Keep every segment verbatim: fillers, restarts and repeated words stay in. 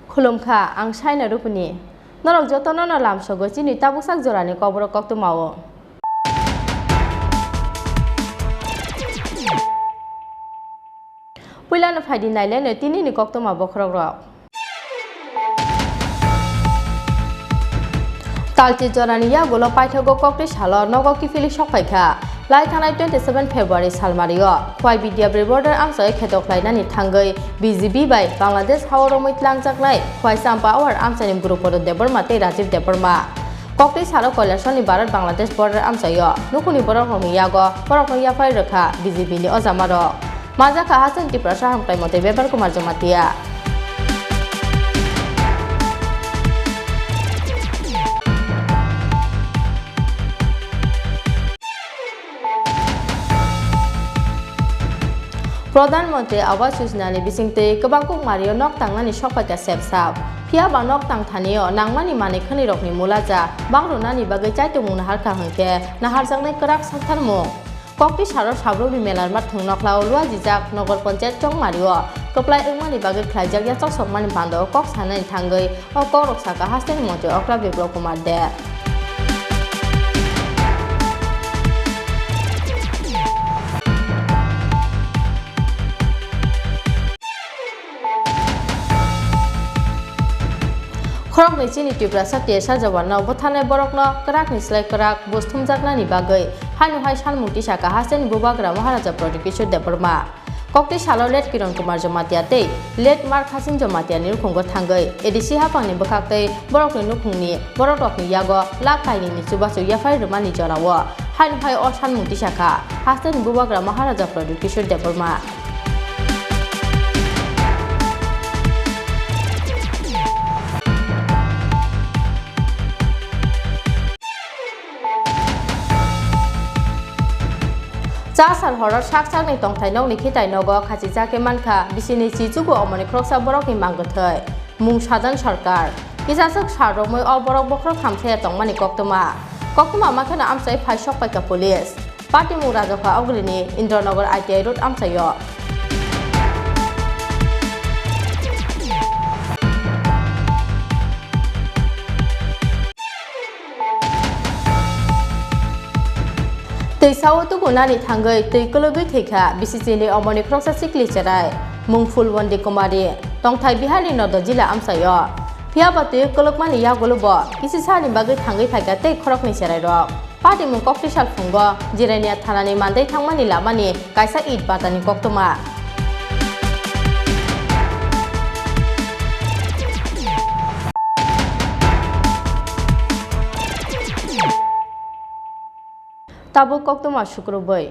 Khulumkha, ang Saina Rupini. Norok jotono no lamsogo chini tabuksak jorani Kokborok koktwmao. Puilano phaidi naileno tinini koktwma bokhorokrok. Talchi jorani yagulo paithago koktwi salo nogo kiphilwi sokphaikha. Lai thanai twenty seven February salmario Khwai Bidyabri border amchai kheto khlainani thangwi B G B bai Bangladesh hao romwi tlangjaknai Khwai Champa Awar amchaini Gurupodo Debbarma tei Rajiv Debbarma. Koktwi salo Koilasoni Bharat Bangladesh border amchaio nukhungni borokrokni yago borokno yaphai rwkha B G B ni ojamarok. Manjakha hasteni Tiprasa hamkrai montri Bepar Kumar Jamatia. Pradhan Mantri Awas Yojana ni bisingtwi kwbang kukmario nok tangnani sokphaikha sepsap. Phiyaba nok tangthanio nangmani manwi khwnwirokni mulaja bangrwnani bagwi chaitokmung naharkha hwnkhe naharjaknai kwrak saktharmung. Koktwi salo sabrumni melarma thwng nokhlao luajijak Nogor Panchayat Chongmario kwplai wngmani bagwi khlaijak yachaksokmani bandao kok sanani thangwi o kokrok sakha hasteni montri Okra Biplab Kumar Deb. Khoroknwi chini Tiprasa T S R jawanno butharnai borokno kwrakni slai kwrak buj thumjaknani bagwi haino hai sanmung tisakha hasteni Bubagra Maharaja Pradyot Kishore Debbarma. Koktwi salo late Kiran Kumar Jamatia tei late Mar Khasin Jamatia ni nukhungo thangwi A D C haphangni bwkhaktwi borokni nukhungni borokrokni yago lakh kainwini chubachu yaphai rwmani jorao haino hai o sanmung tisakha hasteni Bubagra Maharaja Pradyot Kishore Debbarma. Chasal horo sak sakni tongthai nokni khitai nogo khachijak khe mankha, bisini chichugo omoni khoroksa borokni mangkwthwi. Mung Sadan Sarkar. Kisaswk sal romwi o borok bokhorok thamsaya tongmani koktwma. Koktwma makheno amchai phai sokpaikha police. Patimung Rajokha Ogrini Indranagar I T I Road amchaio. Twi sao tubu nani thangwi twi kwlwgwi thwikha B C C ni omoni khoroksa sikli cherai, mung Phulwandi Kumari, tongthai Biharni Noda jila amchaio. Phiyaba twi kwlwkmani yagulo bo kisi salni bagwi thangwi phaikha tei khoroknwi cherairok. Patimung koktwi sal phungo Jirania thanani mandai thangmani lamani kaisa it batani koktwma. Tabuk koktwma sukrubwi.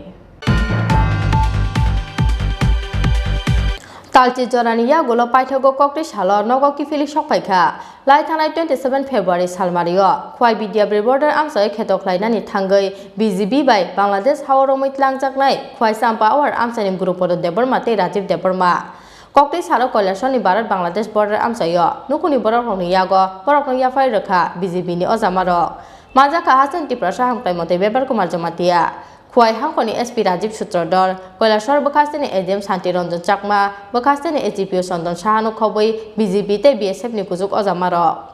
Talchi jorani yagulo paithago koktwi salo nogo kiphilwi sokphaikha. Lai thanai twenty seven February salmario Khwai Bidyabri border amchai kheto khlainani thangwi B G B bai Bangladesh hao romwi tlangjaknai Khwai Champa Awar amchaini Gurupodo Debbarma tei Rajiv Debbarma. Koktwi salo Koilasoni Bharat Bangladesh border amchaio nukhungni borokrokni yago borokno yaphai rwkha B G B ni ojamarok. Manjakha hasteni Tiprasa hamkrai montri Bepar Kumar Jamatia. Khwai hangkoni S P Rajiv Sutradhar, Koilasor bwkhasteni A D M Santi Ranjan Chakma, bwkhasteni A G P O Chandan Sahano khobwi B J P tei B S F ni kuchuk ojamarok.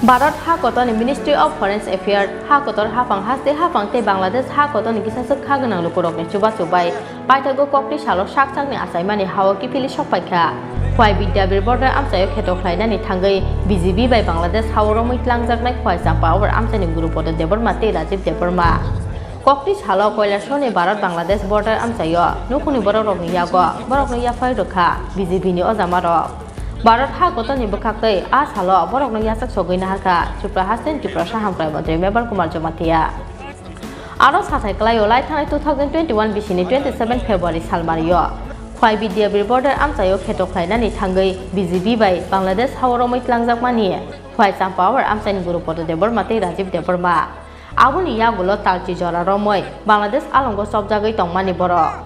Bharat ha kotorni Ministry of Foreign Affairs, ha kotor haphang haste haphang tei Bangladesh ha kotorni kisaswk kha gwnang lukurokni chubachu bai paithago koktwi salo sak sakni achaimani hao kiphilwi sokpaikha. Khwai Bidyabir border amchaio kheto khlainani thangwi B J P bai Bangladesh hao romwi tlangjaknai Khwai Champawar amchaini Gurupodo Debbarma tei Rajiv Debbarma. Kokti salo Koilasoni Bharat Bangladesh border amchaio nukhungni borokrokni yago borokno yaphai rwkha B J P ni ojamarok. Bharat ha kotorni bwkhaktwi a salo borokno yachak sogwi naharkha Tripura hasteni Tiprasa hamkrai montri Mebar Kumar Jamatia. Aro sathai kwlaio lai thanai two thousand twenty-one bisini twenty-seven February salmario Khwai Bidyabir border amchaio kheto khlainani thangwi B J P bai Bangladesh hao romwi tlangjakmani Khwai Champawar amchaini Gurupodo Debbarma tei Rajiv Debbarma. Aboni yagulo talchi jora romwi Bangladesh alongo chopjagwi tongmani borok.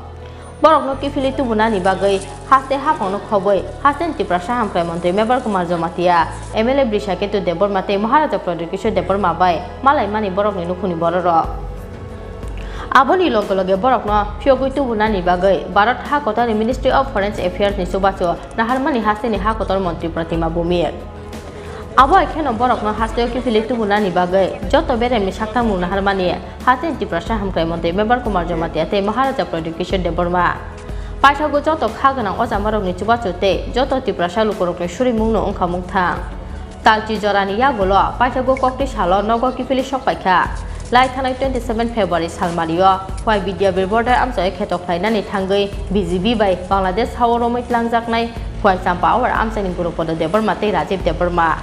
Borokno kiphilwi tubunani bagwi haste haphangno khobwi hasteni Tiprasa hamkrai montri Mebar Kumar Jamatia, M L A Brishaketu Debbarma tei Maharaja Pradyot Kishore Debbarma bai malaimani borokni nukhungni bororok. Aboni loge loge borokno phiyogwi tubunani bagwi Bharat ha kotorni Ministry of Foreign Affairs ni chubachu naharmani hasteni ha kotor montri Pratima Bhumik. Abo hai kheno borokno hasteo kiphilwi tubunani bagwi joto beremni sakthangmung naharmani hasteni Tiprasa hamkrai montri Mebar Kumar Jamatia tei Maharaja Pradyot Kishore Debbarma. Paithago joto kha gwnang ojamarokni chubachu tei joto Tiprasa lukurokni surimungno wngkha mungthang. Talchi jorani yagulo paithago kokti salo nogo kiphilwi sok paikha. Lai thanai twenty-seven February salmario Khwai Bidyabir border amchaio kheto khlainani thangwi B J P bai Bangladesh hao romwi tlangjaknai Khwai Champawar amchaini Gurupodo Debbarma tei Rajiv Debbarma.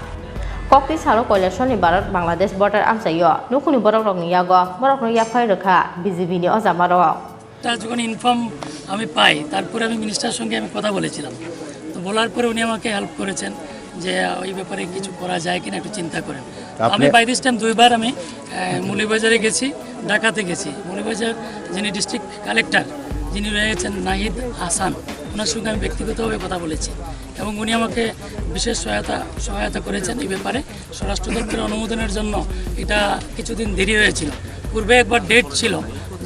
Kokti salo Koilasoni Bharat Bangladesh border amchaio nukhungni borokrokni yago borokno yaphai rwkha B J P ni ojamarok. তা যখন ইনফর্ম আমি পাই, তারপরে আমি মিনিস্টার সঙ্গে আমি কথা বলেছিলাম। তো বলার পরে উনি আমাকে হেল্প করেছেন যে এই ব্যাপারে কিছু করা যায় কিনা একটু চিন্তা করেন। তো আমি আপনি বাই দিস টাইম দুইবার আমি আহ, মৌলভীবাজারে গেছি, ঢাকাতে গেছি। মৌলভীবাজার যিনি ডিস্ট্রিক্ট কালেক্টর, যিনি রয়েছেন নাহিদ হাসান, ওনার সঙ্গে আমি ব্যক্তিগতভাবে কথা বলেছি এবং উনি আমাকে বিশেষ সহায়তা সহায়তা করেছেন এই ব্যাপারে। স্বরাষ্ট্র দপ্তরের অনুমোদনের জন্য এটা কিছুদিন দেরি হয়েছিল। পূর্বে একবার ডেট ছিল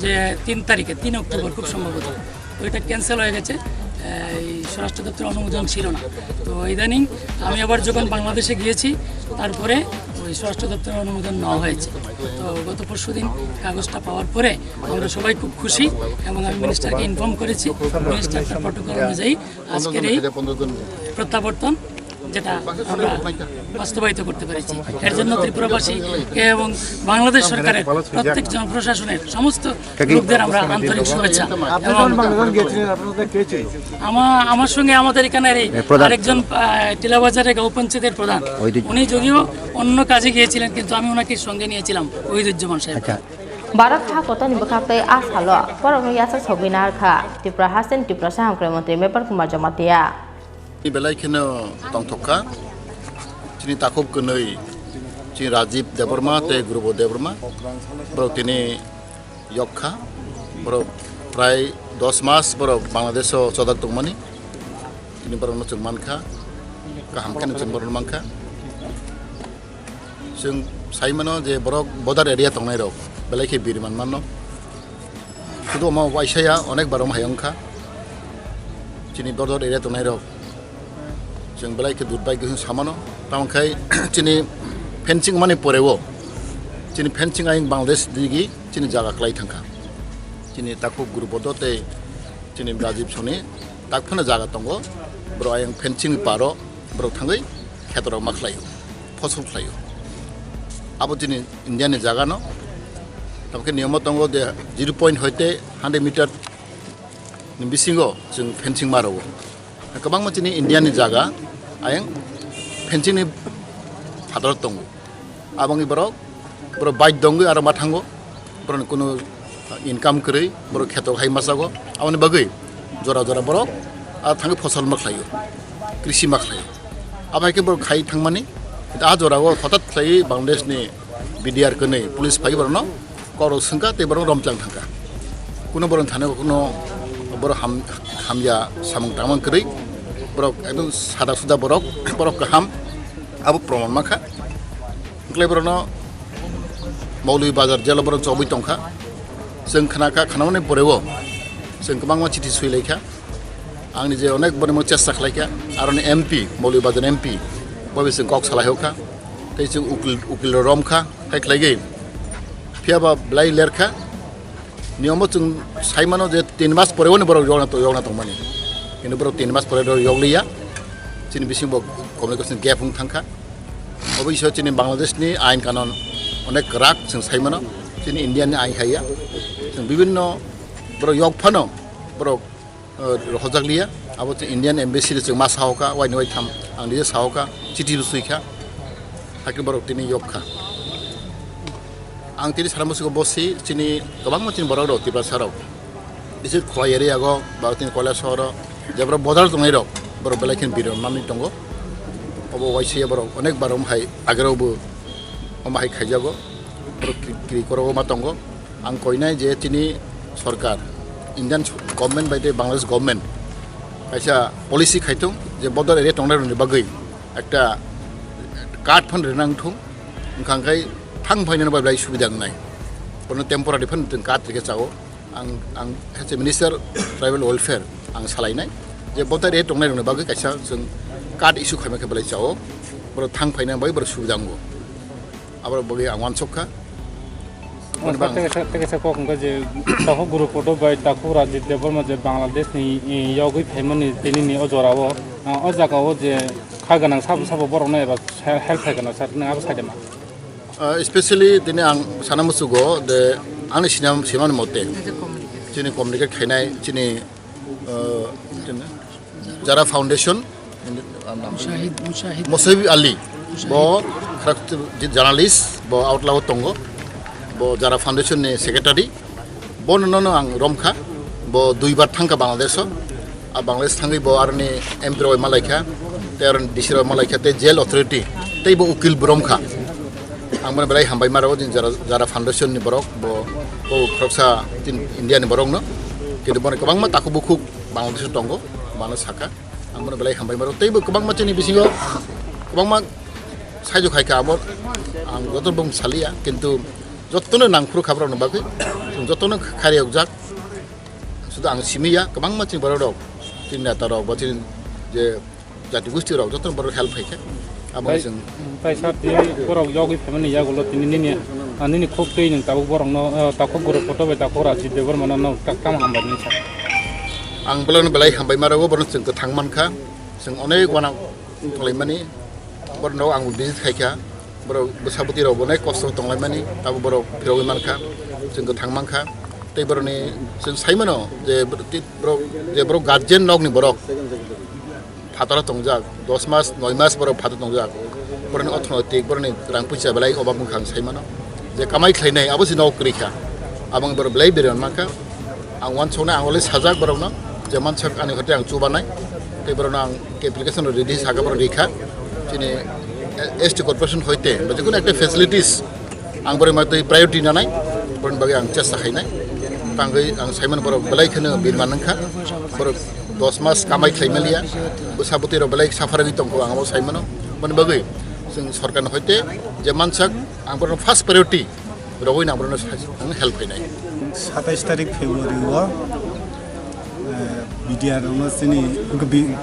যে তিন তারিখে, তিন অক্টোবর খুব সম্ভবত। তো এটা ক্যান্সেল হয়ে গেছে, এই স্বরাষ্ট্র দপ্তরের অনুমোদন ছিল না। তো ইদানিং আমি আবার যখন বাংলাদেশে গিয়েছি, তারপরে ওই স্বরাষ্ট্র দপ্তরের অনুমোদন নেওয়া হয়েছে। তো গত পরশু দিন কাগজটা পাওয়ার পরে আমরা সবাই খুব খুশি এবং আমি মিনিস্টারকে ইনফর্ম করেছি। মিনিস্টার তার প্রটোকল অনুযায়ী আজকের এই প্রত্যাবর্তন যেটা আমরা বাস্তবায়িত করতে পেরেছি, এর জন্য ত্রিপুরাবাসীকে এবং বাংলাদেশ সরকারের প্রত্যেক জনপ্রশাসনের সমস্ত লোকদের আমরা আন্তরিক শুভেচ্ছা। এবং আমার আমার সঙ্গে আমাদের এখানে এই প্রধান। আরেকজন আহ, টিলাবাজারের গাঁও পঞ্চায়েতের প্রধান, ওই দিক। উনি যদিও অন্য কাজে গিয়েছিলেন, কিন্তু আমি ওনাকে সঙ্গে নিয়েছিলাম, ওহিদুজ্জামান সাহেব। আচ্ছা। Bharat ha kotorni bwkhaktwi a salo borokno yachak sogwi naharkha Tripura hasteni Tiprasa hamkrai montri Mebar Kumar Jamatia. Belai kheno tongthok kha. Chini takhuk kwnwi, chini Rajiv Debbarma tei Gurubo Debbarma. Borok tini yok kha. Borok prai dos mas borok Bangladesh o chodak tongmani. Tini borokno chwng mankha. Kaham kheno chwng borokno mankha. Chwng sai mano je borok border area tongnai rok belai khe biri man mano. Sudu omo waisa ya, onek bar omo hai wngkha. Chini border area tongnai rok chwng belai khe dudbai khe samano. Tamo khai chini fencing mani poreo, chini fencing ayang Bangladesh digi chini jaga klai thangkha. Chini takhuk Gurubodo tei chini Rajiv Soni tak phano jaga tongo. Borok ayang fencing paro borok thangwi khetorok ma khlaio, phosol khlaio. Abo chini India ni jaga no. Tamo khe niyamo tongo de zero point hoite hundred meter ni bisingo chwng fencing ma rwo. Kwbangma chini India ni jaga ayang fencing ni hadar tongo. Aboni borok, borok bike dongwi aro ma thango. Borokni kunu income kwrwi, borok kheto hai ma chago. Aboni bagwi jora jora borok a thangwi phosol ma khlaio, krisi ma khlaio. Abo hai khe borok khai thangmani, a jora o hotat khlaiwi Bangladesh ni B D R kwnwi police phai borokno kok rok swngkha tei borok romchang thangkha. Kuno borok thani kuno borok ham-, hamya samung tangmani kwrwi borok ekdom sada suda borok, borok kaham abo proman mankha. Hwnkhe borokno Maulibajar jelo borok chobwi tongkha. Chwng khnakha, khnamani poreo chwng kwbangma chithi swilaikha. Ang nije onek borokno chesta khlaikha. Aroni M P, Maulibajar M P, bobo chwng kok salai hokha. Tei chwng ukil, ukil romkha, hai khlaigwi. Phiyaba belai lerkha. Niyombo chwng saimano je tin mas poreo ni borok yokna to-, yokna tongmani. Kintu borok tin mas pore borok yokliya. chini bisingo communication gap wng thangkha. Obo iso chini Bangladesh ni ain kanon onek kwrak chwng sai mano, chini India ni ain haiya. Chwng bibinno borok yok phano borok, eh, rohorjak liya. Abo chwng Indian embassy rok chwng ma sahoka, waini wai tham ang nije sahoka, chithi bo swi kha. Hakhe borok tini yok kha. Ang tini sana musugo bosi chini kwbangma chini borok rok Tiprasa rok. Bisit Khowai area go, ba tini Koilashahar o, je borok bodol tongnai rok, borok belai khe biron manwi tongo. Obo waisa borok onek bar omo hai agero bo omo hai khaijago. Borok kri-, kri koro ma tongo. Ang koinai je chini sorkar, Indian government bai tei Bangladesh government kaisa policy khaitung je bodol area tongnai rokni bagwi ekta card phan rinang thung, wngkha khe thang phainani bai belai subida wngnai. Bono temporary phan chwng card rikhe chao. Ang, ang as a Minister Tribal Welfare ang salainai je bodol area tongnai rokni bagwi kaisa chwng card issue khaima khe belai chao. Borok thang phainani bai borok subida wngo. Aboni bagwi ang uansuk kha. Ang Aboni bang- tei kaisa, tei kaisa kok wngkha je takhuk guru kotor bai takhuk Rajit Debbarma je Bangladesh ni, i, yogwi phaimani tini ni o jora o, ah, o jaga o je kha gwnang sabo sabo borok no eba he-, help khai gwnang sar nang abo sai de ma? Ah, especially tini ang sana musugo de ani sinam, simani mote chini communicate khainai chini, ah, chini Jara Foundation, Mushahid, Mushahid. Musahib Ali, bo khrak journalist, bo outlaw tongo, bo Jara Foundation ni secretary, bo nono ang romkha, bo duibar thangkha Bangladesh o, a Bangladesh thangwi bo aroni M P rok malaikha, tei aroni D C rok malaikha, tei jail authority, tei bo ukil bo romkha. Ang bono belai hambai maro, jini Jara, Jara Foundation ni borok, bo, bo khoroksa tin India ni borok no, kintu bono kwbangma takhuk bukhuk Bangladesh o tongo, mano saka. Ang bono belai hambai maro. Teibo kwbangma chini bisingo kwbangma saijo khai kha abo ang joto bung saliya, kintu jotono nangphuru kha borokno bagwi, chwng jotono khairiyokjak. Sudu ang simi ya, kwbangma chini borok rok, chini neta rok, bo chini je jati gosti rok, jotono borok help khai kha. Abo Tai, chwng tai sir, tini borok yogwi phaimani yagulo tini nini, ah, nini khuk twi nwng tabuk borokno, ah, takhuk guru kotor bai takhuk Rajit Debbarma no nwng ta-, tamo hambai mani sir? Ang bolongno belai hambai maro, borok chwng kwthang mankha, chwng onek uanang tonglaimani, borokno ang visit khaikha, borok bwsa bwtwi rok bo onek kosto tonglaimani, tabuk borok phirogwi mankha, chwng kwthang mankha, tei borokni chwng saimano je borok, je borok guardian nokni borok, phataro tongjak, dos mas, noi mas borok phataro tongjak. Borokni orthonoitik, borokni rang puisa belai obab wngkha ang saimano. Je kamai khlainai, abo se nok kwrwi kha. Abo wng borok belai bere mankha. Ang uansuknai, ang already sajak borokno, je mansak ani hote ang chubanai. Tei borokno ang application ready saka borok rikha. Chini S T corporation hoite, ba jekunu ekta facilities, ang borok ma twi priority nanai, borokni bagwi ang chesta khainai. Tangwi ang saimano borok belai kheno birman wngkha. Borok dos mas kamai khlai maliya, bwsa bwtwi rok belai suffer wngwi tongkho, ang abo saimano. Boni bagwi chwng sorkarni hoite je mansak ang borokno first priority rogwi nang borokno sa-, ang help khainai. Satais tarik February o, eh, B D R no chini B-,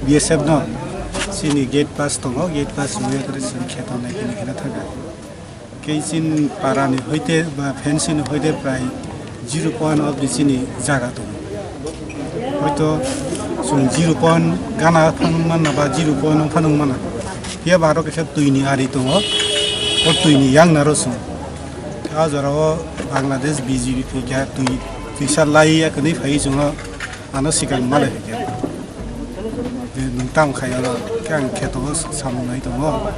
B S F no chini gate pass tongo, gate pass rwya khe chini kheto nai kheno kheno thangkha. Kei chini para ni hoite ba fencing ni hoite prai zero point of the chini jaga tongo. Hoito chwng zero point gana phano manna ba zero point o phano manna. Phiya ba aro kaisa twi ni ari tongo. O twi ni yang naro chwng. A jora o Bangladesh B J P phi kha twi, twisa lai ya kwnwi phai chwng o. Ano sikang malai hwnkhe. Je nwng tamo khai oro, khe ang kheto o samung nai tongo.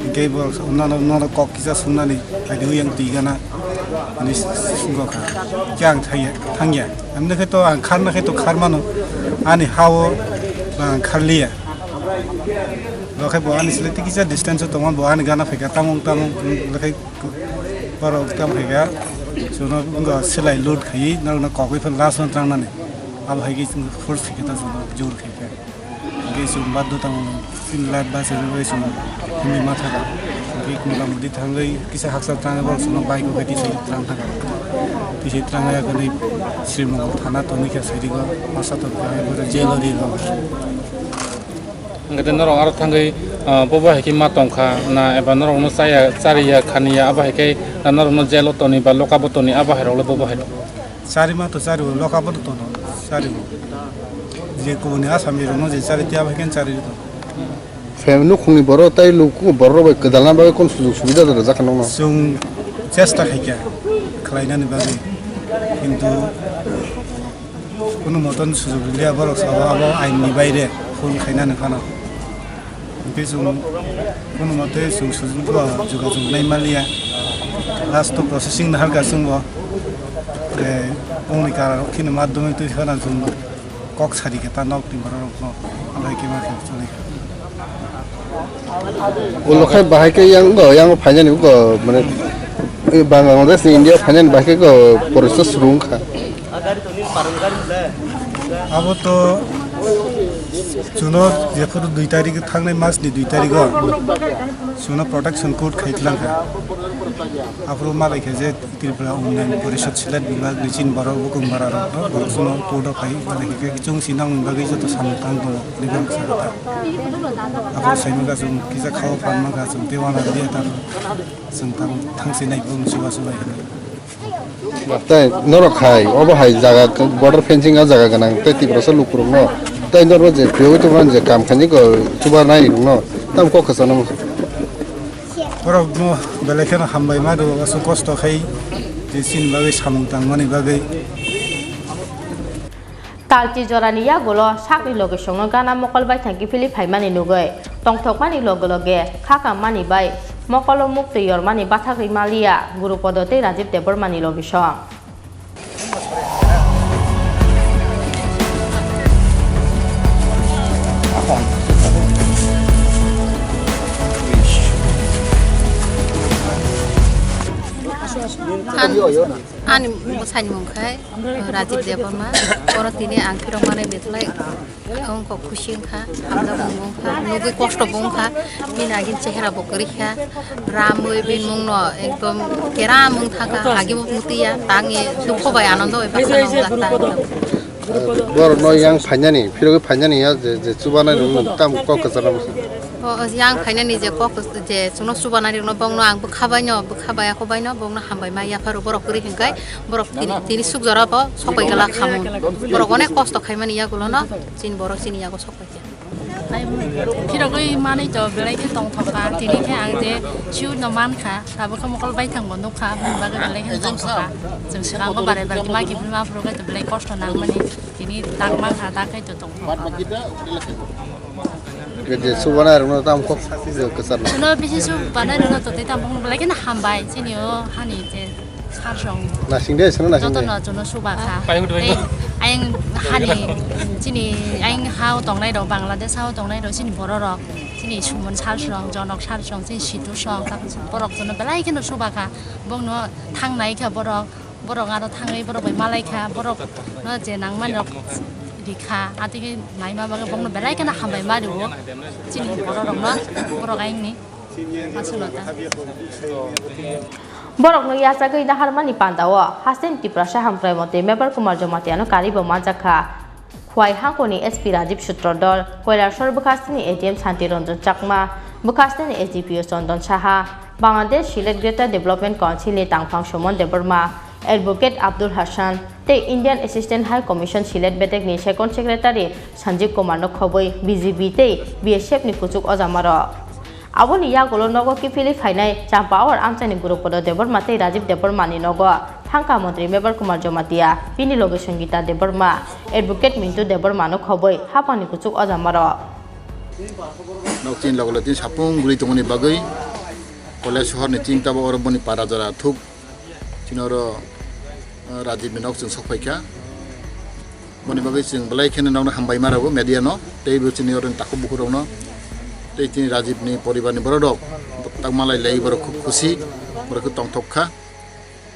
Hwnkhe bo nono, nono kok kisa swngnani, phaidi ui ang twi gana, ani sungkha kha. Khe ang thangya, thangya. Ani khe to ang kharna khe to kharmano, ani ha o ba ang kharliya. Bo khe bo ani sle tikisa distance o tongo, bo ani gana phaikha, tamung tamung, khe borok tam phaikha. Chwngno wngkha selai load khai, norokno kokoi phano last o trangnani. Abo hai khe chwng force khe ta chwngno jor khe khe. Hingke chwng baddo tamo chini life bachaini bagwi chwng himwi ma thangkha. Hingke mota moti thangwi kisa haksa trangnai borok chwngno bike o khe tisai trang thangkha. Tisai trangnai agoni Sri Mongol thana tongwi kha siri go, masa tongkha, jail o ri go. Hingke norok aro thangwi, ah, bobo hai khe ma tongkha na eba norokno chaya, chariya, khaniya, abo hai khe norokno jail o toni ba lock up o toni, abo hai rok le bobo hai rok? Chari ma to chari o, lock up o to tono, chari o. Je kubuni Asami rokno je chari tiya bai khe chari o. Phem nukhungni borok tei luku borok bai kwdalna bagwi kon sujug subida da rwjak kha nokno? Chwng chesta khaikha khlainani bagwi, kintu kunu moton sujug rwliya, borok sao abo ain ni baire phone khainani phano. Hwnkhe chwng kunu mote chwng sujugno jogajog nai manliya. Last o processing naharkha chwngbo. Eh, wngni kararok kheno madhyamik twi khana chwng kok sari khe ta nok ni borok rok no. Alai khe ma khe choli kha. Ulo khai bahai khe yang go, yang phainani go, mane, eh, Bangladesh ni India phainani bahai khe go, porisa surung kha. Abo to chuno jephuru dui tarik, thangnai mas ni dui tarik o chuno protection court khai tlang kha. Aphuru malai kha je Tripura Unnayan Porishad Silet Bibhag ni chini borok bukung bara rok no borok chuno court o khai, malai kha khe chwng sinang bagwi joto samung tang tongo, ni borok sa kha. Aphuru sai mangkha chwng kisa khao phan mangkha chwng tei wana dia ta chwng tang thang sinai bung chuba chubai hinwi. Tei norok hai, obo hai jaga border fencing o jaga gwnang tei Tiprasa lukurokno tei norok je phiyogwi tongmani je kam khainai kok chuba nai rokno tamo kok kwchangno. Borokno belai kheno hambai ma rwo, aswk kosto khai je chini bagwi samung tangmani bagwi. Talchi jorani yagulo sakni logisongno gana mokol baithang kiphilwi phaimani nugwi tongthokmani loge loge khakam mani bai mokolo muktwi yormani bathagwi maliya Gurupodo tei Rajib Debbarmani logisong. Ani bwsaini mung khe Rajib Debbarma, oro tini ang phirok manwi bethlai wngkha, khusi wngkha, hamjakmung wngkha, nugwi kosto bo wngkha, bini agini chehra bo kwrwi kha, ramwi bini mungno ekdom keram wngthangkha, agi bo mutiya, tangwi dukho bai anondo bai baksa nongjak ta. Borokno yang phainani, phirogwi phainani ya je, je chubanai rokno tamo kok kwcharo. O, o, yang phainani je kok je chwngno chubanai rokno bongno ang bwkha baino, bwkha bai ako baino bongno hambai ma yapharo borok kwrwi hinkai borok tini, tini suk jora bo sokbai gala khamung. Borok onek kosto khaimani yagulono chini borok chini yago sokbai kha. Phirogwi manwi to belai khe tongthokha, tini khe ang je siu no mankha, tabuk khe mokol baithang bo nukha, aboni bagwi belai khe tongthokha. Chwng swkango barai barai ma kiphilma phuru khe to belai kosto nangmani, tini tak mankha, tak khe to tongthokha. Gede subana rokno tam kok kwchar. Chwngno bisi subanai rokno to tei tam bongno belai kheno hambai chini o hani je sarsong. Nasing de, chwngno nasing de. Jotono chwngno subakha. Tei ayang hani chini ayang hao tongnai rok, Bangladesh hao tongnai rok, chini borok rok, chini Suman sarsong, Jonok sarsong, chini Situ song, borok chwngno belai kheno subakha. Bongno thangnai kha borok. Borok aro thangwi borok bai malai kha, borok no je nangmani rok rikha, atwkhe naima bagwi bokno belai kheno hambai ma rwo chini borok rokno, borok ayangni aswk no ta. Borokno yachagwi naharmani pandao hasteni Tiprasa Hamkrai Montri Mebar Kumar Jamatia no karwi bo manjak kha. Khwai Hangkoni S P Rajiv Sutrodol, Koilasor bwkhasteni A D M Santi Ranjan Chakma, bwkhasteni S D P O Chandan Saha, Bangladesh Sylhet Greater Development Council ni tangphang Suman Debbarma, Advocate Abdul Hassan tei Indian Assistant High Commission Sylhet bedekni Second Secretary Sanjeev Kumar no khobwi B J P tei B S F ni kuchuk ojamarok. Aboni yagulo nogo kiphilwi phainai Champawar amchaini Gurupodo Debbarma tei Rajiv Debbarma ni nogo thangkha Montri Mebar Kumar Jamatia, bini loge Sangita Debbarma, Advocate Mintu Debbarma no khobwi haphangni kuchuk ojamarok. Nok chini loge loge chini sapung guri tongmani bagwi Koilasohor ni chini tabo oro boni para jora thuk chini oro, ah, Rajiv ni nok chwng sok phaikha. Boni bagwi chwng belai kheno nokno hambai ma rwo media no, tei bo chini oro ni takhuk bukhuk rokno, tei chini Rajiv ni poribar ni borok rok tak malai lai borok khub khusi, borok khe tongthok kha.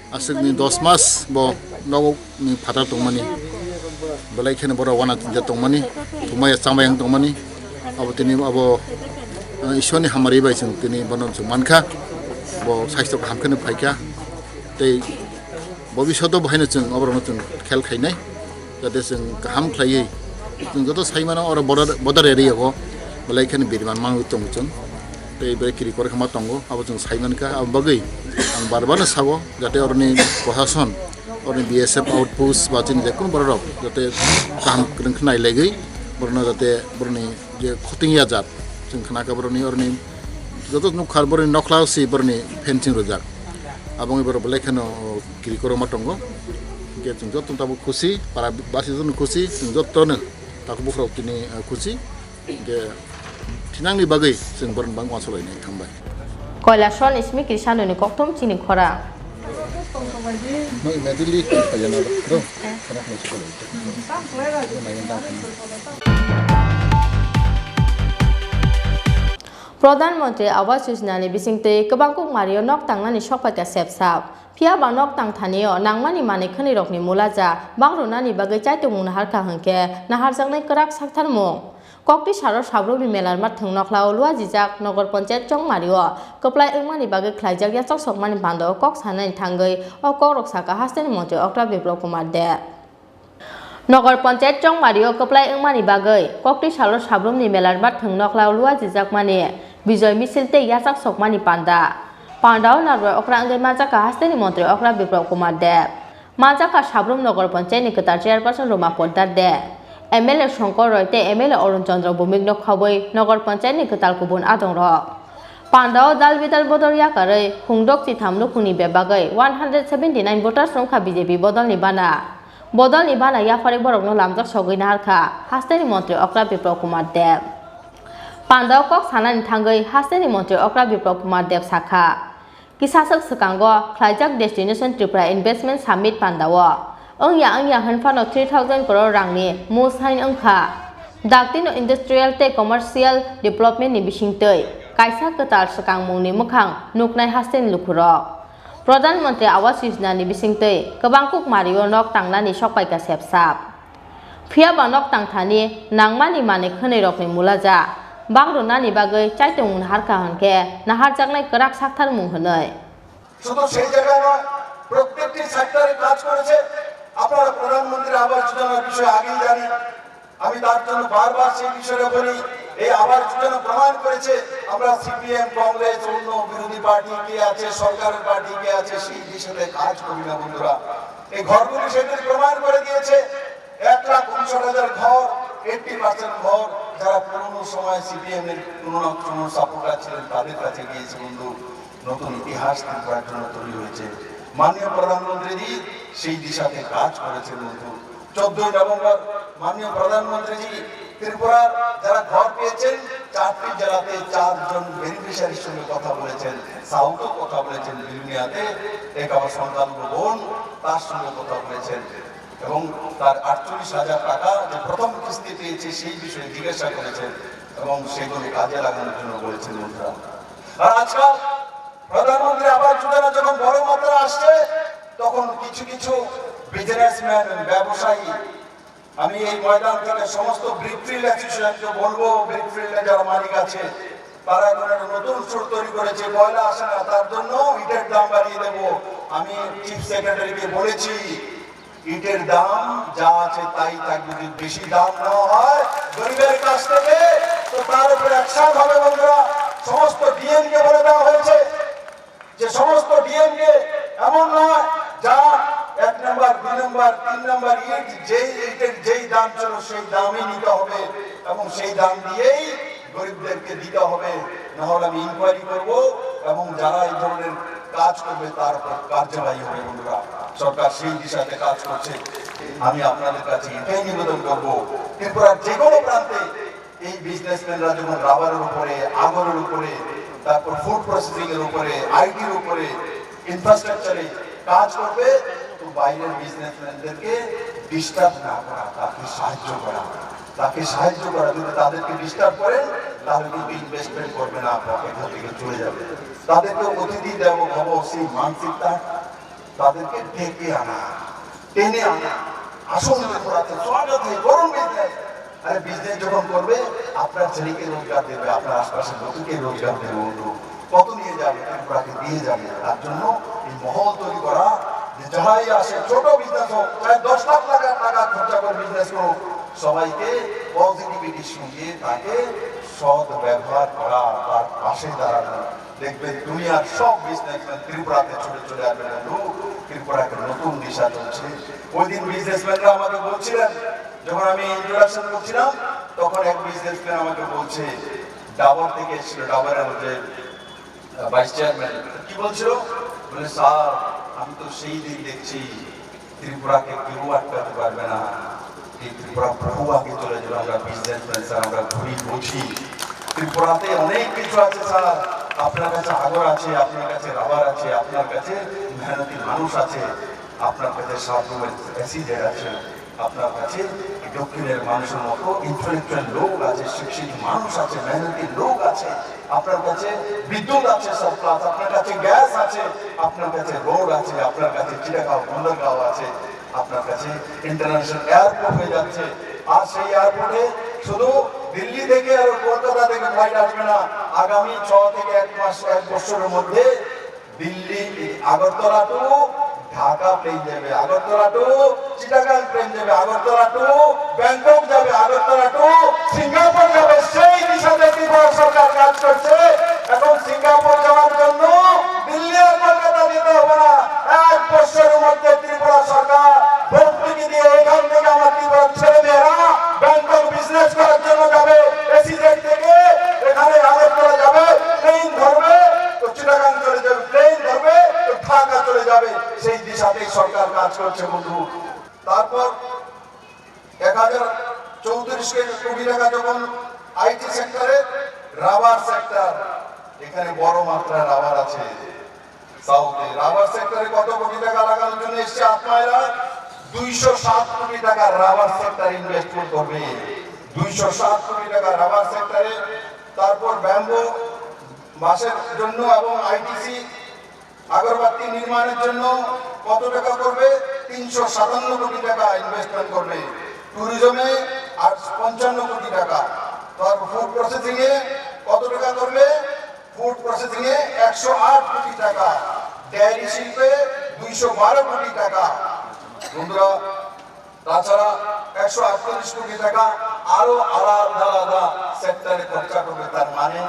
Aswk ni dos mas bo nogo ni phatar tongmani, belai kheno borok wana tinta tongmani, thumaya chamaya wng tongmani, abo tini abo, eh, Ishwar ni hamari bai chwng tini bono chwng mankha, bo saisto kaham kheno phaikha, tei bobishoto bo haino chwng oborokno chwng khel khainai. Jate chwng kaham khlaiwi chwng joto sai mano oro border, border area o belai kheno biriman manwi tongo chwng. Tei belai kiri kori khama tongo, abo chwng sai mankha. Abo bagwi ang bar bar no sao, jate oroni prosason, oroni B S F outpost ba chini je kunu borok rok jate kaham kwrwng khe nailaigwi borokno jate borokni je khoting ya jat, Chwng khna kha boroni oroni joto nukha boroni nokhlao si boroni fencing rwjak. Aboni borok belai kheno kiri korokma tongo. Hwnkhe chwng joto tabuk khusi, para basi jotono khusi, chwng jotono takhuk bukhurok tini, eh, khusi. Hwnkhe thinangni bagwi chwng boroni bangma salainai, hambai. Koilashwar ni simi Krishanoni kokthum chini khorang. No, immediately, kaya na, bro. Pradhan Mantri Awas Yojana ni bisingtwi kwbangkuk mario nok tangnani sokphaikha sepsap. Phiya ba nok tangthanio nangmani manwi khwnwirokni mulaja bang rwnani bagwi chaitongmung naharkha hwnkhe naharjaknai kwrak saktharmung. Kokti salo Sabrumni Melarmat thwng nokhlao luajijak Nogor Panchayat chongmario kwplai wngmani bagwi khlaijak yachak sokmani pandao kok sanani thangwi o kokrok sakha hasteni montri Okra Biplab Kumar Deb. Nogor Panchayat chongmario kwplai wngmani bagwi kokti salo Sabrumni Melarmat thwng nokhlao luajijakmani Bijoy Misil tei yachak sokmani panda. Pandao narwai okra wngwi manjakha hasteni montri Okra Biplab Kumar Deb. Manjakha Sabrum Nogor Panchayatni kwtal chairperson Roma Poddar Deb, M L A Shankar Roy tei M L A Arun Chandra Bhowmik no khobwi Nogor Panchayatni kwtal kubun adongrok. Pandao dal bidal bodol yakarwi khungdok chitham nukhungni bebagwi one hundred seventy nine voters wngkha B J P bodolni bana. Bodolni bana yapharwi borokno lamjak sogwi naharkha hasteni montri Okra Biplab Kumar Deb. Pandao kok sanani thangwi hasteni montri Okra Biplab Kumar Deb sakha, kisaswk swkango khlaijak Destination Tripura Investment Summit pandao wngya wngya hwnphano three thousand crore rangni mul sign wngkha. Daktino industrial tei commercial development ni bisingtwi kaisa kwtal swkangmungni mwkhang nuknai hasteni lukurok. Pradhan Mantri Awas Yojana ni bisingtwi kwbangkuk mario nok tangnani sokphaikha sepsap. Phiya ba nok tangthani nangmani manwi khwnwirokni mulaja bang rwnani bagwi chaitongmung naharkha hwnkhe naharjaknai kwrak saktharmung hwnwi. শুধু সেই জায়গায় নয়, প্রত্যেকটি সেক্টরে কাজ করেছে। আপনারা প্রধানমন্ত্রী আবাস যোজনার বিষয়ে আগেই জানি, আমি তার জন্য বারবার সেই বিষয়ে বলি। এই আবাস যোজনা প্রমাণ করেছে, আমরা সিপিএম, কংগ্রেস, অন্য বিরোধী পার্টি কে আছে, সরকারের পার্টি কে আছে, সেই দিশাতে কাজ করি না বন্ধুরা। এই ঘরগুলি সেদিন প্রমাণ করে দিয়েছে। এক লাখ উনষাট হাজার ঘর, এইটটি পার্সেন্ট ঘর, যারা পুরনো সময় সিপিএম এর কোনো না কোনো সাপোর্টার ছিলেন, তাদের কাছে গিয়েছে বন্ধু। নতুন ইতিহাস ত্রিপুরার জন্য তৈরি হয়েছে। মাননীয় প্রধানমন্ত্রীজি সেই দিশাতে কাজ করেছেন বন্ধু। চোদ্দই নভেম্বর মাননীয় প্রধানমন্ত্রীজি ত্রিপুরার যারা ঘর পেয়েছেন, চারটি জেলাতে চারজন বেনিফিশিয়ারির সঙ্গে কথা বলেছেন, সাউথও কথা বলেছেন, বিলুনিয়াতে এক আমার সংখ্যালঘু বোন, তার সঙ্গে কথা বলেছেন। এবং তার আটচল্লিশ হাজার টাকা যে প্রথম কিস্তি পেয়েছে, সেই বিষয়ে জিজ্ঞাসা করেছেন এবং সেগুলো কাজে লাগানোর জন্য বলেছেন বন্ধুরা। আর আজকাল প্রধানমন্ত্রী আবাস যোজনা যখন বড় মাত্রা আসছে, তখন কিছু কিছু বিজনেসম্যান, ব্যবসায়ী, আমি এই ময়দান থেকে সমস্ত ব্রিকফিল্ড অ্যাসোসিয়েশনকে বলবো, ব্রিকফিল্ডে যারা মালিক আছে, তারা এখন একটা নতুন সুর তৈরি করেছে, ময়লা আসে না, তার জন্য ইটের দাম বাড়িয়ে দেবো। আমি চিফ সেক্রেটারিকে বলেছি, ইটের দাম যা আছে তাই থাকবে, যদি বেশি দাম না হয় গরিবের কাছ থেকে, তো তার উপরে অ্যাকশন হবে বন্ধুরা। সমস্ত ডিএমকে বলে দেওয়া হয়েছে যে সমস্ত ডিএমকে এমন নয় যা এক নাম্বার, দুই নাম্বার, তিন নাম্বার ইট, যেই ইটের যেই দাম ছিল সেই দামই নিতে হবে এবং সেই দাম দিয়েই গরিবদেরকে দিতে হবে, না হলে আমি ইনকোয়ারি করব এবং যারা এই ধরনের কাজ করবে তার উপর কার্যবাহী হবে। বন্ধুরা, সরকার সেই দিশাতে কাজ করছে। আমি আপনাদের কাছে এটাই নিবেদন করব, ত্রিপুরার যে কোনো প্রান্তে এই বিজনেসম্যানরা যেমন রাবারের উপরে, আগরের উপরে, তারপর ফুড প্রসেসিং এর উপরে, আইটির উপরে, ইনফ্রাস্ট্রাকচারে কাজ করবে, তো বাইরের বিজনেসম্যানদেরকে ডিস্টার্ব না করা, তাকে সাহায্য করা, তাকে সাহায্য করা। যদি তাদেরকে ডিস্টার্ব করেন, তাহলে কিন্তু ইনভেস্টমেন্ট করবে না, আপনার এখান থেকে চলে যাবে। তাদেরকে অতিথি দেব ভব, সেই মানসিকতা, তাদেরকে ডেকে আনা, টেনে আনা, আসুন ত্রিপুরাতে, স্বাগত है, করুন বিজনেস। আরে বিজনেস যখন করবে, আপনার ছেলেকে রোজগার দেবে, আপনার আশপাশের লোককে রোজগার দেবে, বন্ধু। কত নিয়ে যাবে? ত্রিপুরাকে দিয়ে যাবে। তার জন্য এই মহল তৈরি করা, যে যারাই আসে, ছোট বিজনেস হোক, চাই দশ লাখ টাকা, টাকা খরচা করে বিজনেস করুক, সবাইকে পজিটিভিটির সঙ্গে তাকে সৎ ব্যবহার করা, তার পাশে দাঁড়ানো। দেখবেন দুনিয়ার সব বিজনেসম্যান ত্রিপুরাতে ছুটে চলে আসবে বন্ধু, ত্রিপুরাকে নতুন দিশা চলছে। ওই দিন বিজনেসম্যানরা আমাকে বলছিলেন, যখন আমি ইন্ট্রোডাকশন করছিলাম, তখন এক বিজনেসম্যান আমাকে বলছে, ডাবর থেকে এসেছিল, ডাবরের যে ভাইস চেয়ারম্যান, কি বলছিল? বলে, "স্যার, আমি তো সেই দিন দেখছি ত্রিপুরাকে কেউ আটকাতে পারবে না, এই ত্রিপুরা বহু আগে চলে যাবে, আমরা বিজনেসম্যান স্যার, আমরা ঘুরি বুঝি, ত্রিপুরাতে অনেক কিছু আছে স্যার, আপনার কাছে আগর আছে, আপনার কাছে রাবার আছে, আপনার কাছে মেহনতি মানুষ আছে, আপনার কাছে সাবরুমের অ্যাসিডেট আছে।" আপনার কাছে দক্ষিণের মানুষের মতো ইন্টেলেকচুয়াল লোক আছে, শিক্ষিত মানুষ আছে, মেহনতি লোক আছে, আপনার কাছে বিদ্যুৎ আছে, সাপ্লাই, আপনার কাছে গ্যাস আছে, আপনার কাছে রোড আছে, আপনার কাছে চিটাগাঁও বন্দরগাঁও আছে, আপনার কাছে ইন্টারন্যাশনাল এয়ারপোর্ট হয়ে যাচ্ছে। আর সেই এয়ারপোর্টে শুধু দিল্লি থেকে আর কলকাতা থেকে ফ্লাইট আসবে না, আগামী ছ থেকে এক মাস, এক বছরের মধ্যে দিল্লি, আগরতলা টু ঢাকা প্লেন যাবে, আগরতলা টু চিটাগাং প্লেন যাবে, আগরতলা টু ব্যাংকক যাবে, আগরতলা টু সিঙ্গাপুর যাবে। সেই দিশাতে ত্রিপুরা সরকার কাজ করছে। এখন সিঙ্গাপুর যাওয়ার জন্য দিল্লি আর কলকাতা যেতে হবে না। এক বছরের মধ্যে ত্রিপুরা সরকার ভর্তুকি দিয়ে এখান থেকে আমার ত্রিপুরার ছেলে মেয়েরা ব্যাংকক বিজনেস করার জন্য যাবে, এসইজেড থেকে এখানে আগরতলা যাবে, প্লেন ধরবে, তো চিটাগাং চলে যাবে, প্লেন ধরবে, তো ঢাকা চলে যাবে। সেই দিশাতেই সরকার কাজ করছে বন্ধু। তারপর এক হাজার চৌত্রিশ কোটি টাকা যখন আইটি সেক্টরে, রাবার সেক্টর, এখানে বড় মাত্রায় রাবার আছে। সাউথে রাবার সেক্টরে কত কোটি টাকা লাগানোর জন্য এসছে আত্মায়রা? দুইশো সাত কোটি টাকা রাবার সেক্টরে ইনভেস্টমেন্ট করবে, দুইশো সাত কোটি টাকা রাবার সেক্টরে। তারপর ব্যাম্বু বাঁশের জন্য এবং আইটিসি আগরবাতি নির্মাণের জন্য কত টাকা করবে? তিনশো সাতান্ন কোটি টাকা ইনভেস্টমেন্ট করবে। ট্যুরিজমে আর পঞ্চান্ন কোটি টাকা। তারপর ফুড প্রসেসিংয়ে কত টাকা করবে? ফুড প্রসেসিংয়ে একশো আট কোটি টাকা, ডেয়ারি শিল্পে দুইশো বারো কোটি টাকা। বন্ধুরা, তাছাড়া একশো আটচল্লিশ কোটি টাকা আরো আলাদা আলাদা সেক্টরে খরচা করবে। তার মানে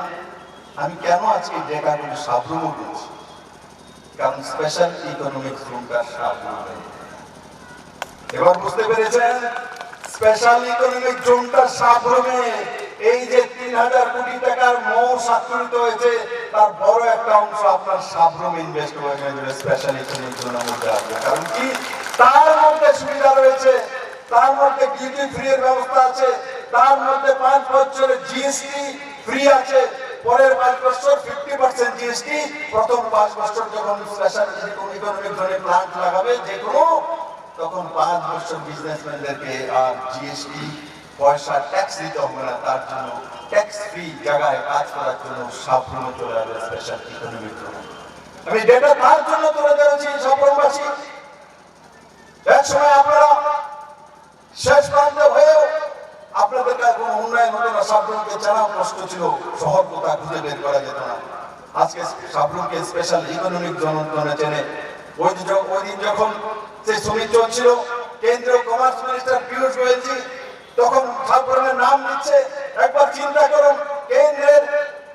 আমি কেন আজকে ডেকাগুলি সাবরুমে বলছি? কারণ স্পেশাল ইকোনমিক জোনটা সাবরুমে। এবার বুঝতে পেরেছেন, স্পেশাল ইকোনমিক জোনটা সাবরুমে। এই যে তিন হাজার কোটি টাকার মৌ স্বাক্ষরিত হয়েছে, তার বড় একটা অংশ আপনার সাবরুম ইনভেস্ট হয়ে যাবে, স্পেশাল ইকোনমিক জোনের মধ্যে আসবে। কারণ কি? তার মধ্যে সুবিধা রয়েছে, তার মধ্যে ডিউটি ফ্রি এর ব্যবস্থা আছে, তার মধ্যে পাঁচ বছরের জিএসটি ফ্রি আছে, পরের পাঁচ বছর ফিফটি পার্সেন্ট জিএসটি, প্রথম পাঁচ বছর যখন স্পেশাল ইকোনমিক জোনে প্ল্যান্ট লাগাবে যে কোনো, তখন পাঁচ বছর বিজনেসম্যানদেরকে আর জিএসটি পয়সা ট্যাক্স দিতে হবে না, তার জন্য ট্যাক্স ফ্রি জায়গায় কাজ করার জন্য সাবরুমে চলে যাবে স্পেশাল ইকোনমিক জোন। আমি ডেটা তার জন্য তুলে ধরেছি সাবরুমবাসী। এক সময় আপনারা শেষ প্রান্তে হয়েও আপনাদের কাছে কোনো উন্নয়ন হতো না, সাবরুমকে চেনা কষ্ট ছিল, শহর কোথায় খুঁজে বের করা যেত না। আজকে সাবরুমকে স্পেশাল ইকোনমিক জোন জোনে চেনে। ওই যে য-, ওই দিন যখন সেই সুমিত চলছিল, কেন্দ্রীয় কমার্স মিনিস্টার পীযূষ গোয়েলজি তখন সাবরুমের নাম নিচ্ছে। একবার চিন্তা করুন, কেন্দ্রের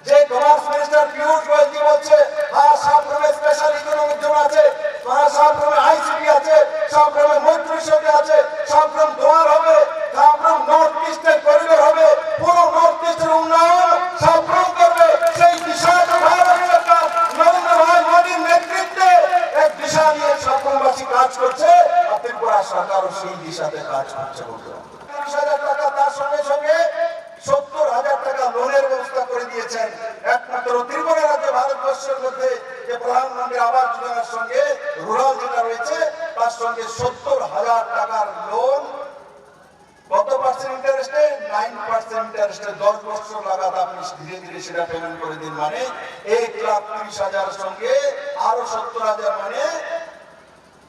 যে কমার্স মিনিস্টার পীযূষ গোয়েলজি বলছে, হ্যাঁ, সাবরুমে স্পেশাল ইকোনমিক জোন আছে, হ্যাঁ, সাবরুমে আইসিটি আছে, সাবরুমে মৈত্রী সেতু আছে, সাবরুম দুয়ার হবে, সাবরুম নর্থ ইস্টের করিডোর হবে, পুরো নর্থ ইস্টের উন্নয়ন সাবরুম করবে। সেই দিশাতে ভারত সরকার নরেন্দ্র ভাই মোদীর নেতৃত্বে এক দিশা নিয়ে সাবরুমবাসী কাজ করছে, আর ত্রিপুরা সরকারও সেই দিশাতে কাজ করছে। বলতে তিরিশ হাজার টাকা, তার সঙ্গে সঙ্গে সত্তর হাজার টাকা লোনের ব্যবস্থা করে দিয়েছেন। একমাত্র ত্রিপুরা রাজ্যে ভারতবর্ষের মধ্যে যে প্রধানমন্ত্রী আবাস যোজনার সঙ্গে রুরাল যেটা রয়েছে, তার সঙ্গে সত্তর হাজার টাকার লোন। কত পার্সেন্ট ইন্টারেস্টে? নাইন পার্সেন্ট ইন্টারেস্টে দশ বছর লাগাতার আপনি ধীরে ধীরে সেটা পেমেন্ট করে দিন, মানে এক লাখ তিরিশ হাজার সঙ্গে আরো সত্তর হাজার, মানে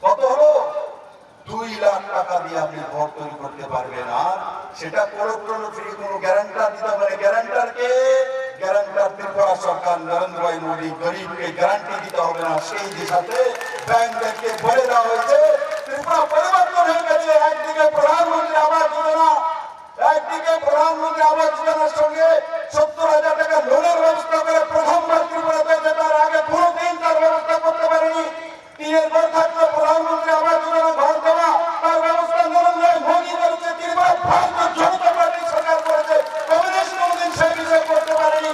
কত হলো? দুই লাখ টাকা দিয়ে আপনি ঘর তৈরি করতে পারবেন। আর সেটা কোর্ট টোর্ট ফ্রি, কোনো গ্যারান্টার দিতে হবে না। গ্যারান্টার কে? গ্যারান্টার ত্রিপুরা সরকার, নরেন্দ্র ভাই মোদী। গরিবকে গ্যারান্টি দিতে হবে না। সেই দিশাতে ব্যাংকদেরকে বলে দেওয়া হয়েছে, ত্রিপুরা পরিবর্তন হয়ে গেছে। একদিকে প্রধানমন্ত্রী আবাস যোজনা, একদিকে প্রধানমন্ত্রী আবাস যোজনার সঙ্গে সত্তর হাজার টাকা লোনের ব্যবস্থা করে প্রথমবার ত্রিপুরাতে, যেটা আগে কোনোদিন তার ব্যবস্থা করতে পারেনি। টিনের ঘর থাকলেও প্রধানমন্ত্রী আবাস যোজনা ঘর দেওয়া, তার ব্যবস্থা নরেন্দ্র মোদী করেছে, ত্রিপুরা ভারতীয় জনতা পার্টি সরকার করেছে, কমিউনিস্ট কোনোদিন সেই বিষয়ে করতে পারেনি।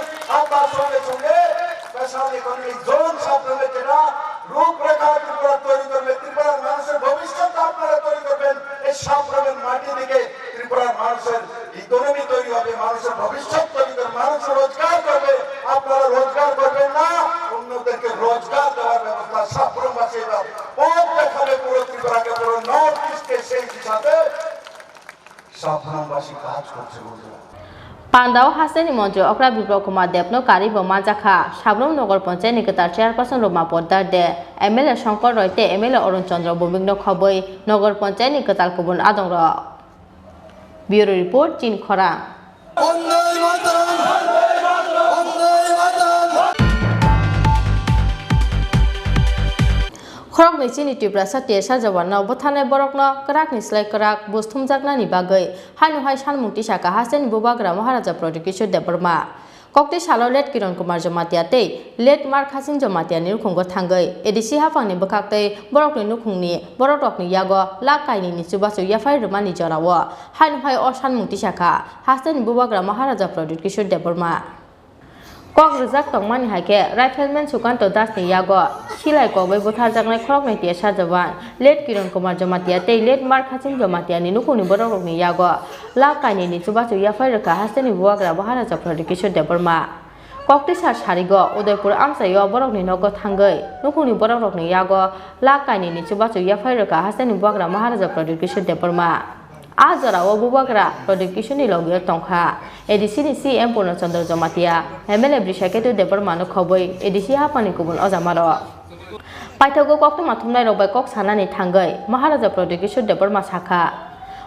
স্বপ্নবাসী কাজ করছে বন্ধুরা। Pandao hasteni montri okra Biplab Kumar Debno karwi bo manjakha. Sabrum Nogor Panchayatni kwtal chairperson Roma Poddar de, M L A Shankar Roy tei M L A Arun Chandra Bhowmikno khobwi Nogor Panchayatni kwtal kubun adongrok. Bureau Report, Chini Khorang. Khoroknwi chini Tiprasa T S R jawanno butharnai borokno kwrakni slai kwrak buj thumjaknani bagwi haino hai sanmung tisakha hasteni bubagra Maharaja Pradyut Kishore Debbarma. Kokti salo late Kiran Kumar Jamatia tei late Mar Khasin Jamatia ni nukhungo thangwi A D C haphangni bwkhak tei borokni nukhungni borok rokni yago lakh kainwi ni chubachu yaphai rwmani jorao haino hai o sanmung tisakha hasteni bubagra Maharaja Pradyut Kishore Debbarma. Kok rwjak tongmani hai khe Rifleman Sukanto Das ni yago silai kokbai butharjaknai khoroknwi T S R jawan late Kiran Kumar Jamatia tei late Mar Khasin Jamatia ni nukhungni borok rokni yago lakh kainwi ni chubachu yaphai rwkha hasteni bubagra Maharaja Pradyut Kishore Debbarma. Koktwisa sarigo Udaipur amchaio borokni nogo thangwi nukhungni borok rokni yago lakh kainwi ni chubachu yaphai rwkha hasteni bubagra Maharaja Pradyut Kishore Debbarma. A jorao bubagra Pradyut Kishoreni logio tongkha A D C ni C M Purno Chandra Jamatia, M L A Brishaketu Debbarmano khobwi A D C haphangni kubun ojamarok. Paithago koktwma thumnairok bai kok sanani thangwi Maharaja Pradyut Kishore Debbarma sakha,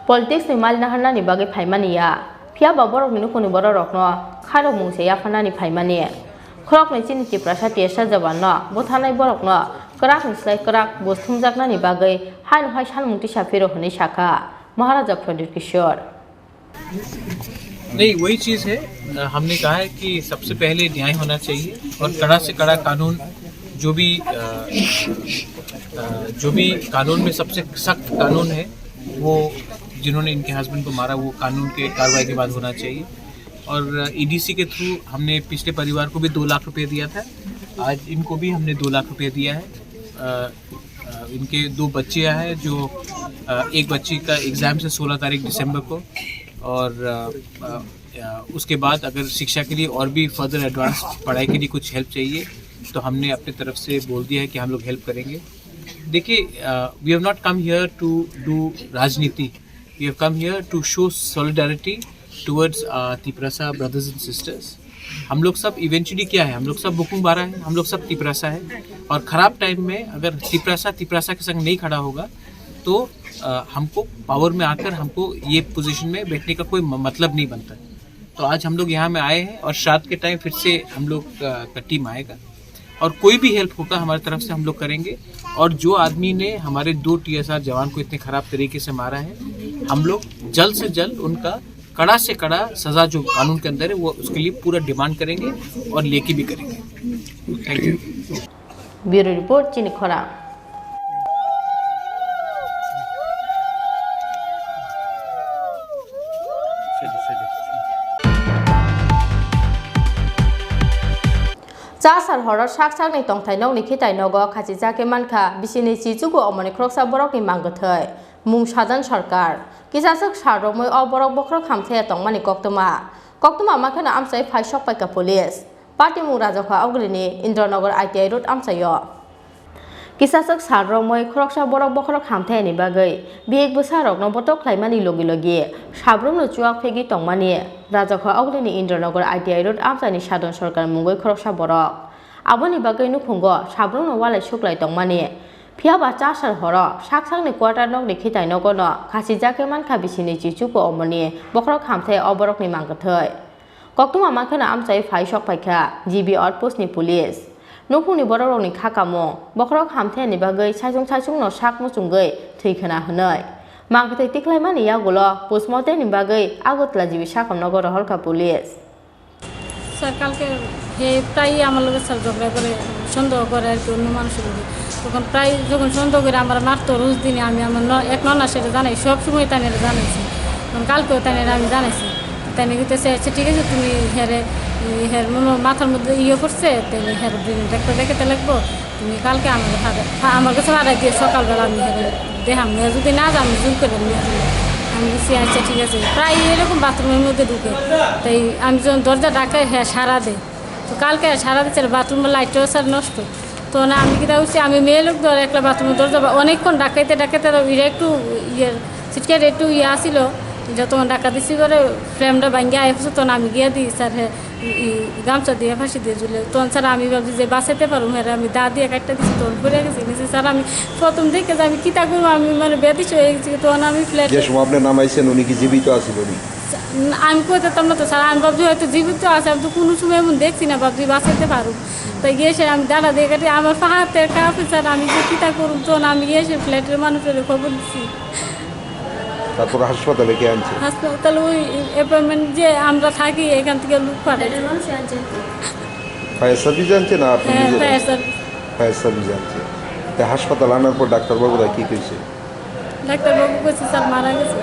politics ni mali naharnani bagwi phaimani ya, phiya ba borokni nukhungni bororokno khairokmung se yapharnani phaimani. Khoroknwi chini Tiprasa T S R jawanno butharnai borokno kwrakni slai kwrak buj thumjaknani bagwi haino hai sanmung tisa phiro hwnwi sakha Maharaja Pradyut Kishore. नहीं, वही चीज़ है। अ, हमने कहा है कि सबसे पहले न्याय होना चाहिए और कड़ा से कड़ा कानून, जो भी, अ, अ, जो भी कानून में सबसे सख्त कानून है, वो जिन्होंने इनके हस्बैंड को मारा, वो कानून के कार्रवाई के बाद होना चाहिए। और, अ, ईडीसी के थ्रू हमने पिछले परिवार को भी दो लाख रुपए दिया था, आज इनको भी हमने दो लाख रुपए दिया है। अ, अ, इनके दो बच्चियां हैं जो, अ, एक बच्ची का एग्ज़ाम है सोलह तारीख दिसंबर को, और, अ, अ, अ, उसके बाद अगर शिक्षा के लिए और भी फर्दर एडवांस पढ़ाई के लिए कुछ हेल्प चाहिए तो हमने अपनी तरफ से बोल दिया है कि हम लोग हेल्प करेंगे। देखिए, we have not come here to do राजनीति, we have come here to show solidarity towards Tiprasa brothers and sisters। हम लोग सब इवेंचुअली क्या है, हम लोग सब बुकुंग बारा है, हम लोग सब तिपरासा है। और खराब टाइम में अगर तिपरासा तिपरासा के संग नहीं खड़ा होगा तो, अ, हमको पावर में आकर हमको ये पोजीशन में बैठने का कोई म- मतलब नहीं बनता। तो आज हम लोग यहाँ में आए हैं और श्राद्ध के टाइम फिर से हम लोग, अ, का टीम आएगा और कोई भी हेल्प होगा हमारी तरफ से हम लोग करेंगे। और जो आदमी ने हमारे दो टीएसआर जवान को इतने खराब तरीके से मारा है, हम लोग जल्द से जल्द उनका कड़ा से कड़ा सजा जो कानून के अंदर है, वो उसके लिए पूरा डिमांड करेंगे और लेके भी करेंगे। Thank you. Bureau Report, Chini Khorang. Chasar horo sak sakni tongthai nokni khitai nogo khachijak khe mankha bisini chichugo omoni khoroksa borokni mangkwthwi. Mung Sadan Sarkar. Kisaswk sal romwi o borok bokhorok hamthaya tongmani koktwma. Koktwma makheno amchai phai sokpaikha police. Patimung Rajakha Ogulini Indranagar I T I Road amchaio. Kisaswk sal romwi khoroksa borok bokhorok hamthayani bagwi bihik bwsarokno botok khlaimani logi logi sabrumno chuak phegwi tongmani Rajakha Ogulini Indranagar I T I Road amchaini Sadan Sarkar mungwi khoroksa borok. Aboni bagwi nukhungo sabrumno walai suklai tongmani. Phiya ba chasal horo sak sakni quarter nokni khitai nogo no khachijak khe mankha bisini chichugo omoni bokhorok hamthai o borokni mangkwthwi. Koktwma mankhe no amchai phai sok paikha G B outpost ni police. Nukhungni borok rokni kha kamung bokhorok hamthayani bagwi saichung saichung no sak muchungwi thwi khwna hwnwi. Mangkwthwi tikhlaimani yagulo postmortem ni bagwi Agartala G B sakam nogo rohorkha police. Sir কালকে হে প্রায়ই আমার লগে স্যার ঝগড়া করে, সন্দেহ করে আর কি অন্য মানুষের লগে। তখন প্রায় যখন সন্দেহ করে আমার মারতো রোজ দিনে, আমি আমার ন- এক ননা সেটা জানাই, সব সময় তাই এটা জানাইছি। তখন কালকেও তাই এটা আমি জানাইছি। তাই নাকি তো সে আচ্ছা ঠিক আছে, তুমি হেরে, হের মনে হয় মাথার মধ্যে ইয়ে করছে, তাহলে হের ব্রেন ডাক্তার দেখাতে লাগবো। তুমি কালকে আমার কাছে পাঠা-, আমার কাছে পাঠাই দিয়ে সকালবেলা আমি হেরে দেখাম, যদি না যাও আমি জোর করে নিয়ে আসবো। আমি বলছি আচ্ছা ঠিক আছে। প্রায় এরকম বাথরুমের মধ্যে ঢুকে, তাই আমি যখন দরজা ডাকাই হ্যাঁ সাড়া দেয়। তো কালকে সারা দিচ্ছে বাথরুমের লাইটটাও স্যার নষ্ট। তো না আমি কিতা করছি, আমি মেয়ে লোক ধর একটা বাথরুমের দরজা বা অনেকক্ষণ ডাকাইতে ডাকাইতে তো এরা একটু ইয়ে সিটকার একটু ইয়ে আসিল। যতক্ষণ ঢাকা দিছি করে ফ্রেমটা ভাঙ্গি আয়, তখন আমি গিয়া দিই, স্যার, হ্যাঁ, ই, ই, গামছা দিয়ে ফাঁসি দিয়ে ঝুলে। তখন স্যার আমি ভাবছি যে বাঁচাইতে পারবো, হ্যাঁ, আমি দা দিয়ে কাটতে দিছি, তখন পড়ে গেছি। নিচে স্যার, আমি প্রথম দেখে যে আমি কিতা করবো, আমি মানে বেদিস হয়ে গেছি। তখন আমি ফ্ল্যাট যে সময় আপনি নামাইছেন, উনি কি জীবিত আছিল উনি? আমি কই যেতাম না তো স্যার, আমি ভাবছি হয়তো জীবিত আছে, আমি তো কোনো সময় এমন দেখছি না, ভাবছি বাঁচাইতে পারবো। তাই গিয়ে এসে আমি দাঁড়া দিয়ে কাটি, আমার পাহাড় থেকে কাঁপে স্যার, আমি যে কিতা করুম, তখন আমি গিয়ে এসে ফ্ল্যাটের মানুষের খবর দিছি। তারপর হাসপাতালে কে আনছে? হাসপাতালে ওই অ্যাপার্টমেন্ট যে আমরা থাকি, এখান থেকে লোক পাঠাইছে। ফায়ার সার্ভিস আনছে না আপনি হ্যাঁ, নিজেরা? Fire service. ফায়ার সার্ভিস আনছে। তা হাসপাতাল আনার পর ডাক্তারবাবুরা কি কইছে? ডাক্তারবাবু কইছে, "স্যার মারা গেছে।"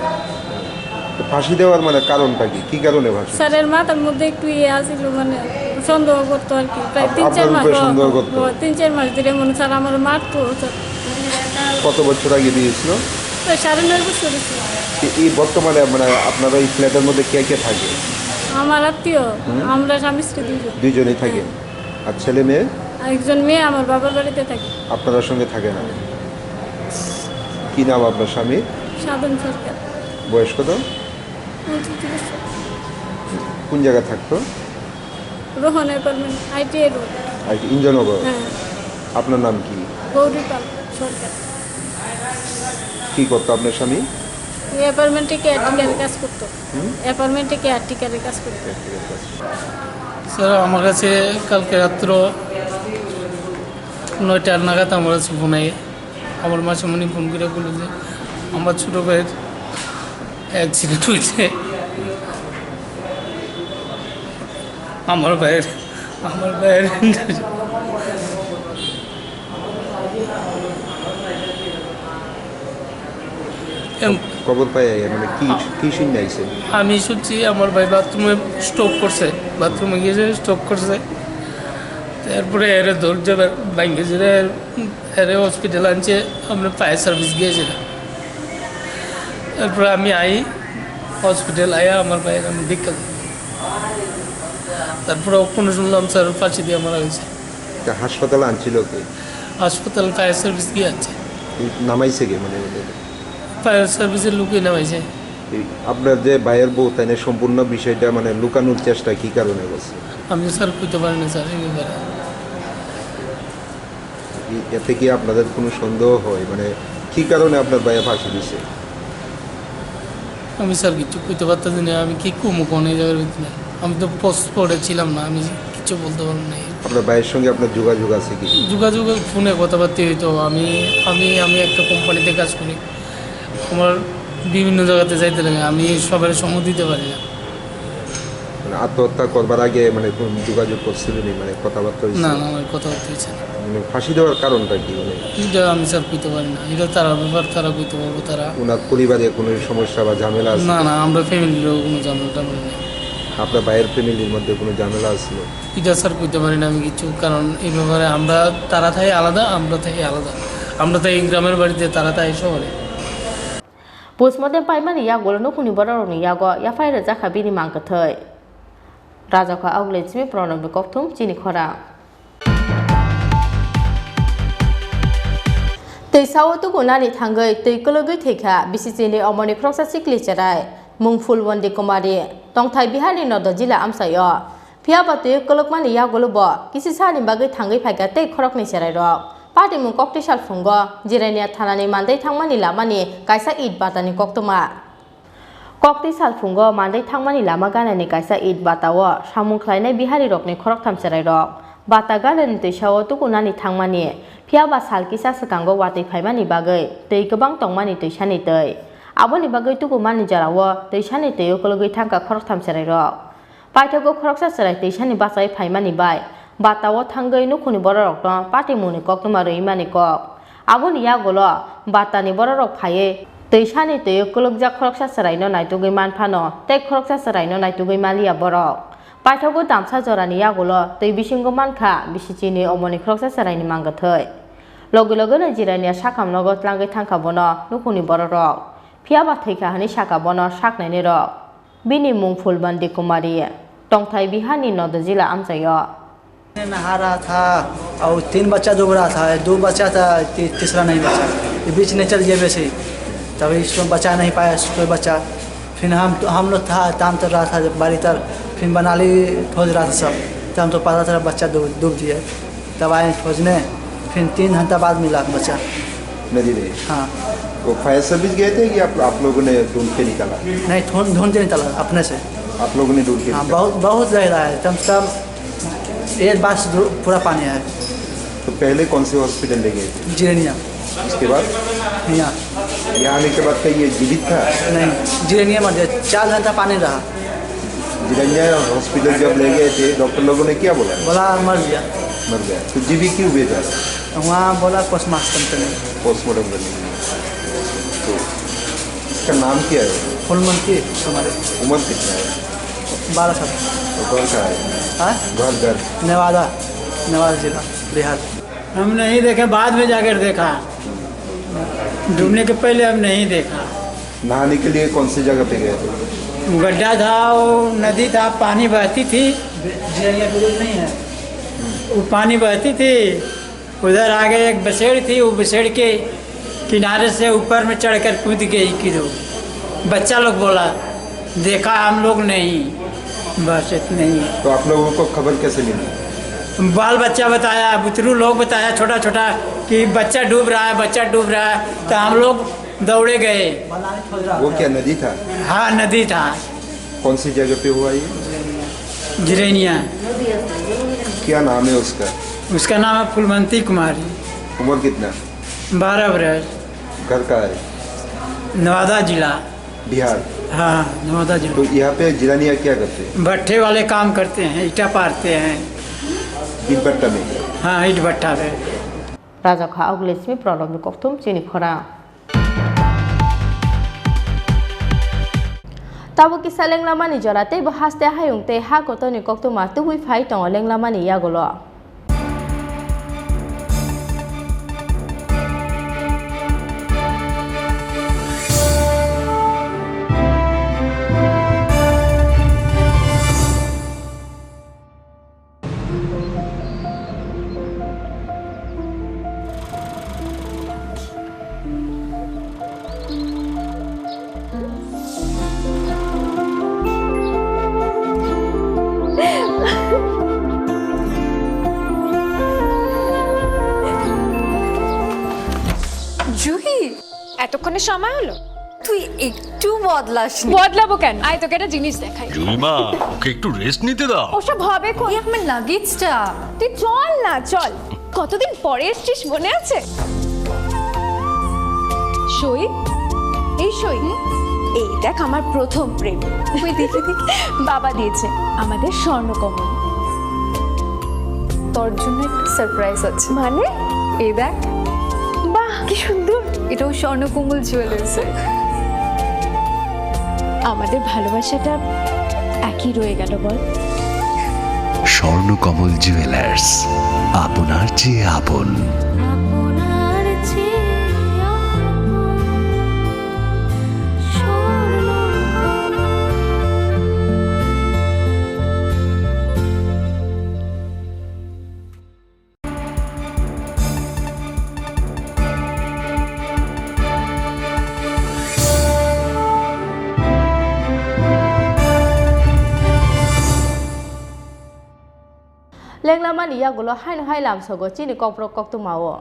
তো ফাঁসি দেওয়ার মানে কারণটা কি? কি কারণে ফাঁসি? স্যারের মাথার মধ্যে একটু ইয়ে আছিল, মানে সন্দেহ করতো আর কি। প্রায় আপ-, তিন চার আপনার মাস, উপরে ও, সন্দেহ করতো? ও, তিন চার মাস ধরে মনে স্যার আমার মারতো, স্যার। কত বছর আগে বিয়ে হয়েছিল? তো সাড়ে নয় বছর হয়েছে। এ-, এই বর্তমানে মানে আপনারা এই ফ্ল্যাটের মধ্যে কে কে থাকে? আমার আত্মীয়, হুম। আমরা স্বামী স্ত্রী দুইজন। দুইজনেই থাকেন? হ্যাঁ। আর ছেলে মেয়ে? আর একজন মেয়ে আমার বাবার বাড়িতে থাকে। আপনারা সঙ্গে থাকে না? কি নাম আপনার স্বামীর? সাধন সরকার। বয়স কত? পঁয়ষট্টি বছর। কোন জায়গায় থাকতো? Rohan apartment, ITI road. IT Indranagar? হ্যাঁ। আপনার নাম কি? গৌরী পাল সরকার। কি করতো আপনার স্বামী? এই অ্যাপার্টমেন্টে কেয়ারটেকারের কাজ করতো। হুম? অ্যাপার্টমেন্টে কেয়ারটেকারের কাজ করতো। স্যার, আমার কাছে কালকে রাত্র নয়টার নাগাদ আমার কাছে ফোন আয়। আমার মাসিমণি ফোন করে বলে যে আমার ছোট ভাইয়ের অ্যাক্সিডেন্ট হয়েছে। আমার ভাইয়ের, আমার ভাইয়ের এম- খবর পাই আইয়া মানে কি, কি শুনে আইছেন? আমি শুনছি আমার ভাই বাথরুমে স্ট্রোক করছে, বাথরুমে গিয়েছে, স্ট্রোক করছে। তারপরে এরে ধৈর্য ভেঙে এরে হসপিটাল আনছে, আমরা ফায়ার সার্ভিস গিয়েছিলাম। তারপরে আমি আই হসপিটাল আয়া আমার ভাইয়ের আমি দেখলাম। তারপরে ওখানে শুনলাম স্যার ফাঁসি দিয়ে মারা গেছে। তা হাসপাতালে আনছিল কে? হাসপাতাল ফায়ার সার্ভিস গিয়ে আছে। এই নামাইছে কে মানে ওদের? ফায়ার সার্ভিসের লোকই নামাইছে। এই আপনার যে ভাইয়ের বউ, তাই না, সম্পূর্ণ বিষয়টা মানে লুকানোর চেষ্টা কি কারণে করছে? আমি তো স্যার কইতে পারি না স্যার এই ব্যাপারে। এ-, এতে কি আপনাদের কোনো সন্দেহ হয়? মানে, কি কারণে আপনার ভাইয়া ফাঁসি দিছে? আমি স্যার কিচ্ছু কইতে পারতেছি না, আমি কি কমু কোন এই জায়গার ভিতরে? আমি তো পোস্ট পড়ে ছিলাম না, আমি কিচ্ছু বলতে পারবো না। আপনার ভাইয়ের সঙ্গে আপনার যোগাযোগ আছে কি? যোগাযোগ ফোনে কথাবার্তা হইতো। আমি, আমি, আমি একটা কোম্পানিতে কাজ করি, আমার বিভিন্ন জায়গাতে যাইতে লাগে, আমি সবার সময় দিতে পারি না। মানে আত্মহত্যা করবার আগে মানে কোনো যোগাযোগ করছিলেন, মানে কথাবার্তা হয়েছিল? না, না, আমার কথাবার্তা হয়েছে না। মানে ফাঁসি দেওয়ার কারণটা কি? মানে এটা আমি স্যার কইতে পারি না, এটা তারা ব্যাপার, তারা কইতে পারবো তারা। ওনার পরিবারে কোনো সমস্যা বা ঝামেলা আছে? না, না, আমরা ফ্যামিলির কোনো ঝামেলা টামেলা নেই। আপনার ভাইয়ের ফ্যামিলির মধ্যে কোনো ঝামেলা আছিল? এটা স্যার কইতে পারি না আমি কিছু, কারণ এই ব্যাপারে আমরা, তারা থাকে আলাদা, আমরা থাকি আলাদা, আমরা থাকি গ্রামের বাড়িতে, তারা থাকে শহরে। Postmortem paimani yagulo nukhungni bororokni yago yaphai rwjakha bini mang kwthwi. Rajakha Auglai simi Pranobni kokthum chini khorang. Twi sao tukunani thangwi twi kwlwgwi thwikha bisichini omoni khoroksa sikli cherai mung Phulbondi Kumari, tongthai Biharni Noda jila amchaio. Phiya ba twi kwlwkmani yagulo bo kisisani bagwi thangwi phaikha tei khoroknwi cherairok. Patimung kokti salphungo Jirania thanani mandai thangmani lamani kaisa it batani koktwma. Kokti salphungo mandai thangmani lama ganani kaisa it batao samung khlainai Biharirokni khoroktham cherairok. Bata ganani twisao tukunani thangmani, phiya ba sal kisa swkango watwi phaimani bagwi twi kwbang tongmani twisani twi. Aboni bagwi tukumani jorao twisani twio kwlwgwi thangkha khoroktham cherairok. Paithago khoroksa chwrai twisani bachai phaimani bai batao thangwi nukhungni bororokno patimungni koktwma rwimani kok. Aboni yagulo batani bororok phaiwi twisani twio kwlwkjak khoroksa chwraino naitugwi manphano tei khoroksa chwraino naitugwi manliya borok. Paithago damsa jorani yagulo twi bisingo mankha bisichini omoni khoroksa chwraini mangkwthwi. Logi logino Jirania sakhamnogo tlangwi thangkha bono nukhungni bororok. Phiya ba thwikha hwnwi sakha bono saknainirok. Bini mung Phulbandi Kumari, tongthai Biharni Noda jila amchaio. नहा रहा था और तीन बच्चा डूब रहा था, दो बच्चा था, ती-, तीसरा नहीं बचा। ये बीच में चल गया वैसे ही। तभी इसको बचा नहीं पाया, कोई बच्चा। फिर हम तो, हम लोग था, काम कर रहा था जब बारी तर, फिर बनाली खोज रहा था सब, तो हम तो पता चला बच्चा डूब, डूब दिए। तब आए खोजने, फिर तीन घंटा बाद मिला बच्चा। नदी में? हाँ। वो फायर सर्विस गए थे कि आप, आप लोगों ने ढूंढ के निकाला? नहीं, ढूंढ, ढूंढ के निकाला अपने से। आप लोगों ने ढूंढ के हाँ, निकाला? बहुत, बहुत गहरा है, कम से कम एक बास दू-, पूरा पानी है। तो पहले कौन से हॉस्पिटल ले गए थे? जिरेनिया। उसके बाद? यहाँ। यहाँ आने के बाद क्या ये जीवित था? नहीं, जिरेनिया मर गया, चार घंटा पानी रहा। जिरेनिया हॉस्पिटल जब ले गए थे, डॉक्टर लोगों ने क्या बोला? बोला, "मर गया।" मर गया। तो जीवित क्यों भेजा? वहाँ बोला, "पोस्टमार्टम करने।" पोस्टमार्टम करने के लिए। तो इसका नाम क्या है? फुलमंती कुमारी। उम्र कितना है? बारह साल। तो घर कहाँ है? हाँ? घर, घर? नेवादा, नेवादा जिला, बिहार। हम नहीं देखे, बाद में जाकर देखा। डूबने के पहले हम नहीं देखा। नहाने के लिए कौन सी जगह पे गए थे? गड्ढा था, वो नदी था, पानी बहती थी। जिया ब्रिज नहीं है? वो पानी बहती थी, उधर आगे एक बसेड़ थी, वो बसेड़ के किनारे से ऊपर में चढ़कर कूद गई किधर। बच्चा लोग बोला, देखा हम लोग नहीं, बस इतना ही है। तो आप लोगों को खबर कैसे मिली? बाल बच्चा बताया, बुतरू लोग बताया छोटा छोटा कि बच्चा डूब रहा है, बच्चा डूब रहा है, तो हम लोग दौड़े गए। वो क्या नदी था? हाँ, नदी था। कौन सी जगह पे हुआ ये? जिरेनिया। क्या नाम है उसका? उसका नाम है फुलमंती कुमारी। उम्र कितना? बारह बरस। घर कहाँ है? नवादा जिला। बिहार। हाँ, नवादा जिला। तो यहाँ पे जिरानिया क्या करते हैं? भट्ठे वाले काम करते हैं, ईंटा पारते हैं। ईंट भट्टा में? हाँ, ईंट भट्टा पे। Rajak ha August ni Prolobni kokthum chini khorang. Tabuk kisa lenglamani jora tei bo haste hayung tei ha kotorni koktwma tubui phai tongo lenglamani yagulo. Juhi, এতক্ষণে সময় হলো? তুই একটু বদলাসনি। বদলাবো কেন? আয়, তোকে একটা জিনিস দেখাই। জুইমা, ওকে একটু রেস্ট নিতে দাও। ওসব হবে কোন? এই আমার লাগেজটা। তুই চল না, চল। কতদিন পরে এসছিস, মনে আছে? সই, এই সই। হুম? এই দেখ, আমার প্রথম প্রেম। ওই দেখি, দেখি। বাবা দিয়েছে, আমাদের স্বর্ণকমল। তোর জন্য একটা সারপ্রাইজ আছে। মানে? এই দেখ। বাহ, কি সুন্দর। এটাও স্বর্ণকমল জুয়েলার্সের। আমাদের ভালোবাসাটা একই রয়ে গেল, বল? স্বর্ণকমল জুয়েলার্স, আপনার চেয়ে আপন। Lenglamani yagulo haino hai lamsogo chini kokborok koktwmao.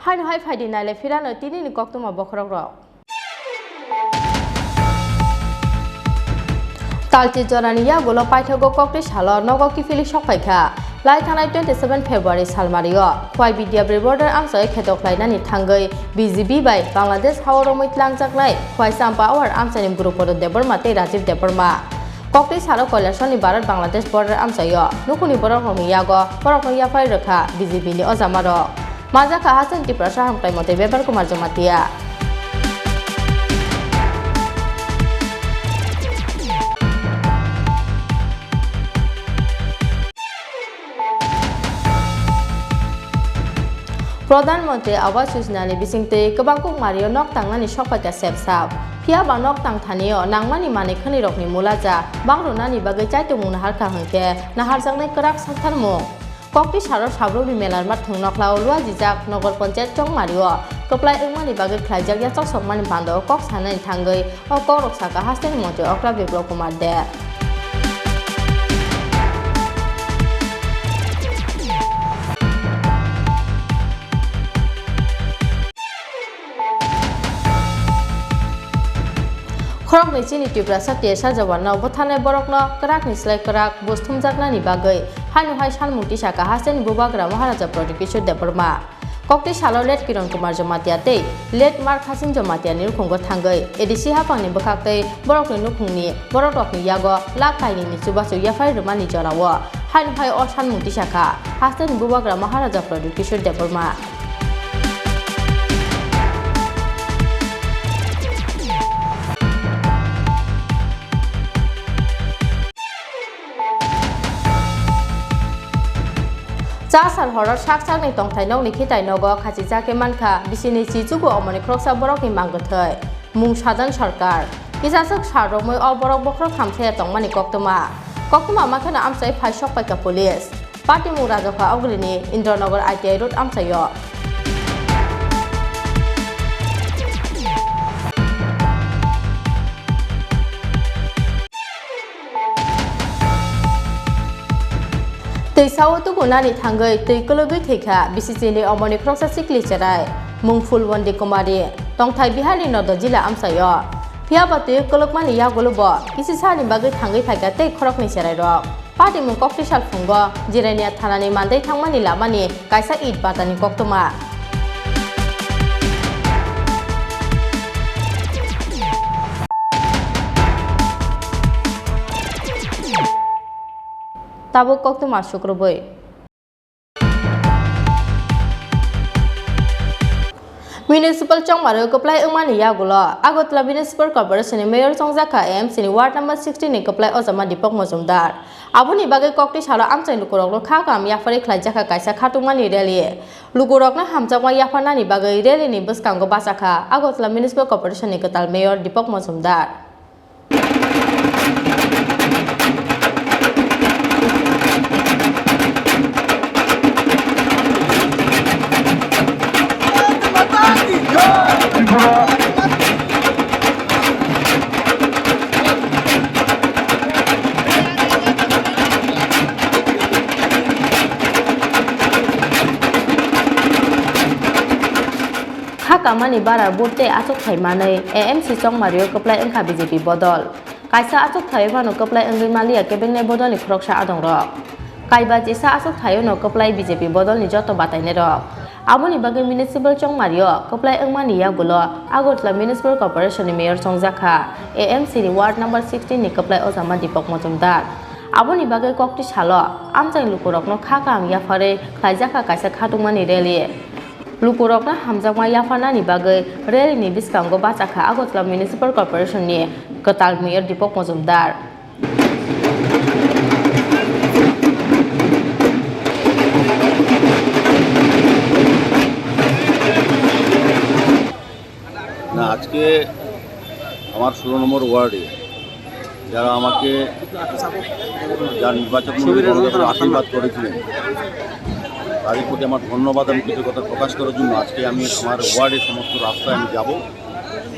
Haino hai phaidi naile phirano tinini koktwma bokhorokrok. Talchi jorani yagulo paithago koktwi salo nogo kiphilwi sokphaikha. Lai thangnai twenty seven February salmario Khwai Bidyabribordar amchai kheto khlainani thangwi B G B bai Bangladesh hao romwi tlangjaknai Khwai Champa Awar amchaini Gurupodo Debbarma tei Rajiv Debbarma. Koktwi salo Kailasoni Bharat Bangladesh border amchaio nukhungni borokrokni yago borokno yaphai rwkha B G B ni ojamarok. Manjakha hasteni Tiprasa hamkrai montri Bepar Kumar Jamatia. Pradhan Mantri Awas Yojana ni bisingtwi kwbang kukmario nok tangnani sokphaikha sepsap. Phiyaba nok tangthanio nangmani manwi khwnwirokni mulaja bangrwnani bagwi chaitokmung naharkha hwnkhe naharjaknai kwrak saktharmung. Kokti salo sabrumni melarma thwng nokhlao luajijak Nogor Panchayat Chongmario kwplai wngmani bagwi khlaijak yachak sokmani bandao kok sanani thangwi o kokrok sakha hasteni montri Okra Biplab Kumar Deb. Khoroknwi chini Tiprasa T S R jawano butharnai borokno kwrakni slai kwrak buj thumjaknani bagwi haino hai sanmung tisakha hasteni bubagra Maharaja Pradyot Kishore Debbarma. Kokti salo late Kiran Kumar Jamatia tei late Mar Khasim Jamatiani nukhungo thangwi A D C haphangni bwkhaktwi borokni nukhungni bororokni yago lakh kainwini chubachu yaphar rwmani jorao haino hai o sanmung tisakha hasteni bubagra Maharaja Pradyot Kishore Debbarma. Chasal horo sak sakni tongthai nokni khitai nogo khachijak khe mankha bisini chichugo omoni khoroksa borokni mangkwthwi mung Sadan Sarkar. Kisaswk sal romwi o borok bokhorok thamsaya tongmani koktwma. Koktwma makheno amchai phai sokpaikha police. Patimung Rajakha Ogulini Indranagar I T I Road amchaio. Twi sao tukunani thangwi twi kwlwgwi thwikha bisi chini omoni khoroksa sikli cherai mung Phulwandi Kumari, tongthai Biharni Noda jila amchaio. Phiyaba twi kwlwkmani yagulo bo kisi sani bagwi thangwi phaikha tei khoroknwi cherairok. Patimung kokti sal phungo Jirania thanani mandai thangmani lamani kaisa it batani koktwma. Tabuk koktwma sukrubwi. Municipal chongmaro kwplai wngmani yagulo Agartala Municipal Corporation ni Mayor chongjakha A M C ni Ward number sixteen ni kwplai Ojama Deepak Mojumdar. Aboni bagwi kokti salo amchai lukurokno kha kaham yapharwi khlaijakha kaisa khatungmani rally. Lukurokno hamjakma yapharnani bagwi rally ni bwskango bachakha Agartala Municipal Corporation ni kwtal Mayor Deepak Mojumdar. Kha kamani bara vote tei achukthai manwi A M C chongmario kwplai wngkha B J P bodol. Kaisa achukthai phano kwplai wngwi manliya kebengnai bodolni khoroksa adongrok. Kaiba chisa achukthai no kwplai B J P bodolni joto batainairok. Aboni bagwi municipal chongmario kwplai wngmani yagulo Agartala Municipal Corporation ni Mayor chongjakha, A M C ni Ward number sixteen ni kwplai Ojama Deepak Mojumdar. Aboni bagwi kokti salo amchai lukurokno kha kaham yapharwi khlaijakha kaisa khatungmani rally. Lukurokno hamjakma yapharnani bagwi rally ni bwskango bachakha Agartala Municipal Corporation ni kwtal Mayor Deepak Mojumdar. না, আজকে আমার ষোলো নম্বর ওয়ার্ডে যারা আমাকে, যারা নির্বাচক মণ্ডলী গণতান্ত্রিক আশীর্বাদ করেছিলেন, তাদের প্রতি আমার ধন্যবাদ এবং কৃতজ্ঞতা প্রকাশ করার জন্য আজকে আমি আমার ওয়ার্ডের সমস্ত রাস্তায় আমি যাব,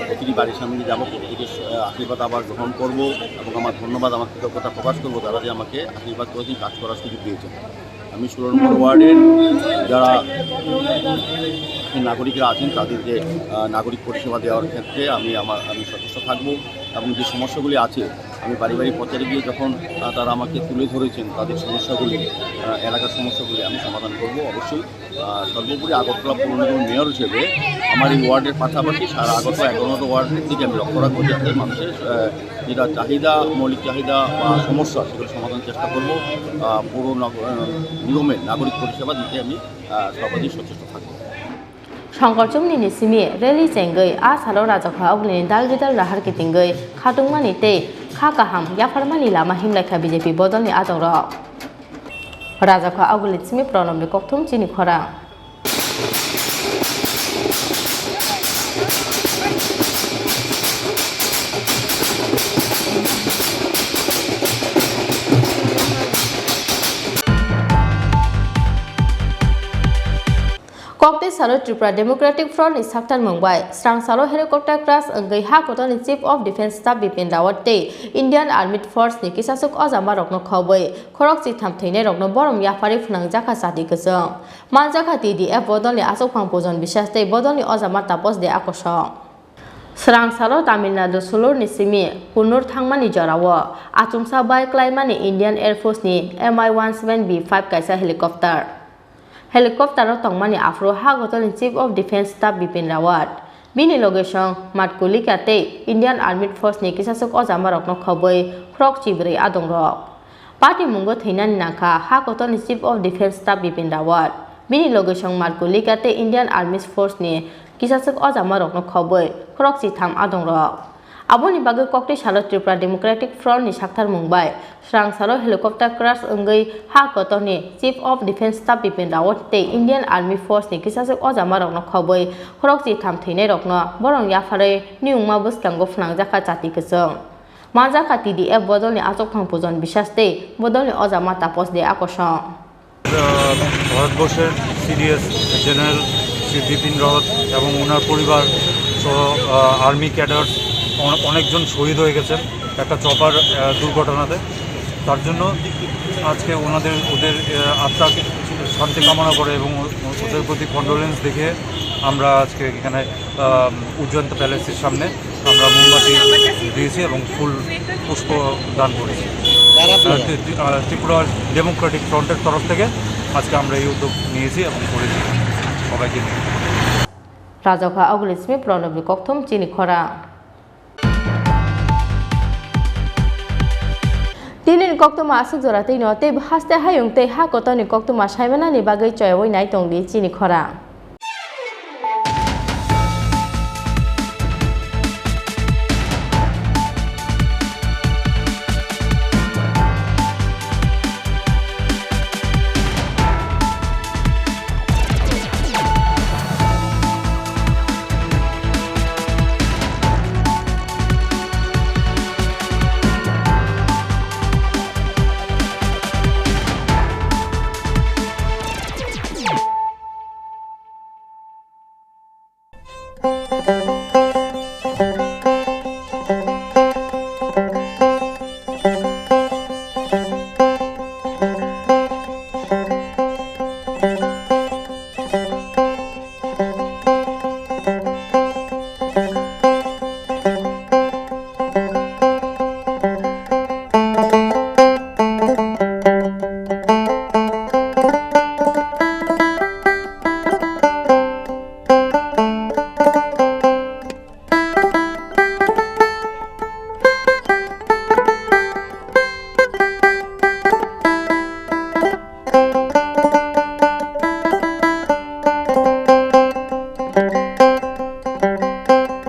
প্রতিটি বাড়ির সামনে যাব, প্রত্যেকের, আহ, আশীর্বাদ আবার গ্রহণ করব এবং আমার ধন্যবাদ, আমার কৃতজ্ঞতা প্রকাশ করব, তারা যে আমাকে আশীর্বাদ করেছেন, কাজ করার সুযোগ দিয়েছেন। আমি ষোলো নম্বর ওয়ার্ডের যারা নাগরিকরা আছেন, তাদেরকে, আহ, নাগরিক পরিষেবা দেওয়ার ক্ষেত্রে আমি আমার, আমি সচেষ্ট থাকব এবং যে সমস্যাগুলি আছে, আমি বাড়ি বাড়ি প্রচারে গিয়ে যখন, আহ, তারা আমাকে তুলে ধরেছেন তাদের সমস্যাগুলি, আহ, এলাকার সমস্যাগুলি আমি সমাধান করব অবশ্যই। আহ, সর্বোপরি আগরতলা পৌর নিগমের মেয়র হিসেবে আমার এই ওয়ার্ডের পাশাপাশি সারা আগরতলা এগারো নম্বর ওয়ার্ডের দিকে আমি লক্ষ্য রাখবো, যাতে মানুষের, আহ, যেটা চাহিদা, মৌলিক চাহিদা বা সমস্যা, সেগুলো সমাধান চেষ্টা করব। আহ, পৌর নগ-, আহ, নিগমের নাগরিক পরিষেবা দিতে আমি, আহ, সর্বাধিক সচেষ্ট থাকব। Songkol chumni ni simi rally chengwi a salo Rajakha Ogulini dal bidal rahar kitingwi khatungmani tei kha kaham yapharmani lama himlaikha B J P bodolni ajongrok. Rajakha Ogulini simi Pranobni kokthum chini khorang. Kokti salo Tripura Democratic Front ni sakthar mung bai, srang salo helicopter crash wngwi ha kotor ni Chief of Defence Staff Bipin Rawat tei Indian Armed Force ni kisaswk ojama rokno khobwi khorok chitham thwinai rokno borom yapharwi phwnangjakha chati kwchwng. Manjakha T D F bodol ni achukphang Pujon Biswas tei bodol ni ojama Tapos De Akoso. Srang salo Tamil Nadu sulur ni simi Kunnur thangmani jorao achomsa bai klaimani Indian Air Force ni M I one seven B five kaisa helicopter. Helicopter o tongmani aphuru ha kotor ni Chief of Defence Staff Bipin Rawat, bini loge song Matkulika tei Indian Armed Force ni kisaswk ojama rokno khobwi khorok chibrwi adong rok. Party mungo thwinani nangkha ha kotor ni Chief of Defence Staff Bipin Rawat, bini loge song Matkulika tei Indian Armed Force ni kisaswk ojama rokno khobwi khorok chitham adong rok. Aboni bagwi kokti salo Tripura Democratic Front ni sakthar mung bai srang salo helicopter crash wngwi ha kotor ni Chief of Defence Staff Bipin Rawat tei Indian Army Force ni kisaswk ojama rokno khobwi khorok chitham thwinai rokno borom yapharwi niyungma bwskango phwnangjakha chati kwchwng. Manjakha T D F bodol ni achukphang Pujon Biswas tei bodol ni ojama Tapos De Akoso. আহ, ভারতবর্ষের CDS general Shri বিপিন রাওয়াত এবং ওনার পরিবার সহ, আহ, army cadres on-, অনেকজন শহীদ হয়ে গেছেন একটা চপার, আহ, দুর্ঘটনাতে। তার জন্য আজকে ওনাদের, ওদের, আহ, আত্মাকে শান্তি কামনা করে এবং ও-, ওদের প্রতি কন্ডোলেন্স দেখে আমরা আজকে এখানে, আহ, উজ্জয়ন্ত প্যালেসের সামনে আমরা মোমবাতি দিয়েছি এবং ফুল পুষ্প দান করেছি। কারা আপনারা? আহ, ত্রি-, ত্রি-, আহ, ত্রিপুরা ডেমোক্রেটিক ফ্রন্টের তরফ থেকে আজকে আমরা এই উদ্যোগ নিয়েছি এবং করেছি সবাইকে নিয়ে। Rajokha Oglismi Pranobni kokthum chini khorang. Tinini koktwma aswk jora twino tei haste hayung tei ha kotorni koktwma saimanani bagwi choyaui nai tongdi chini khorang.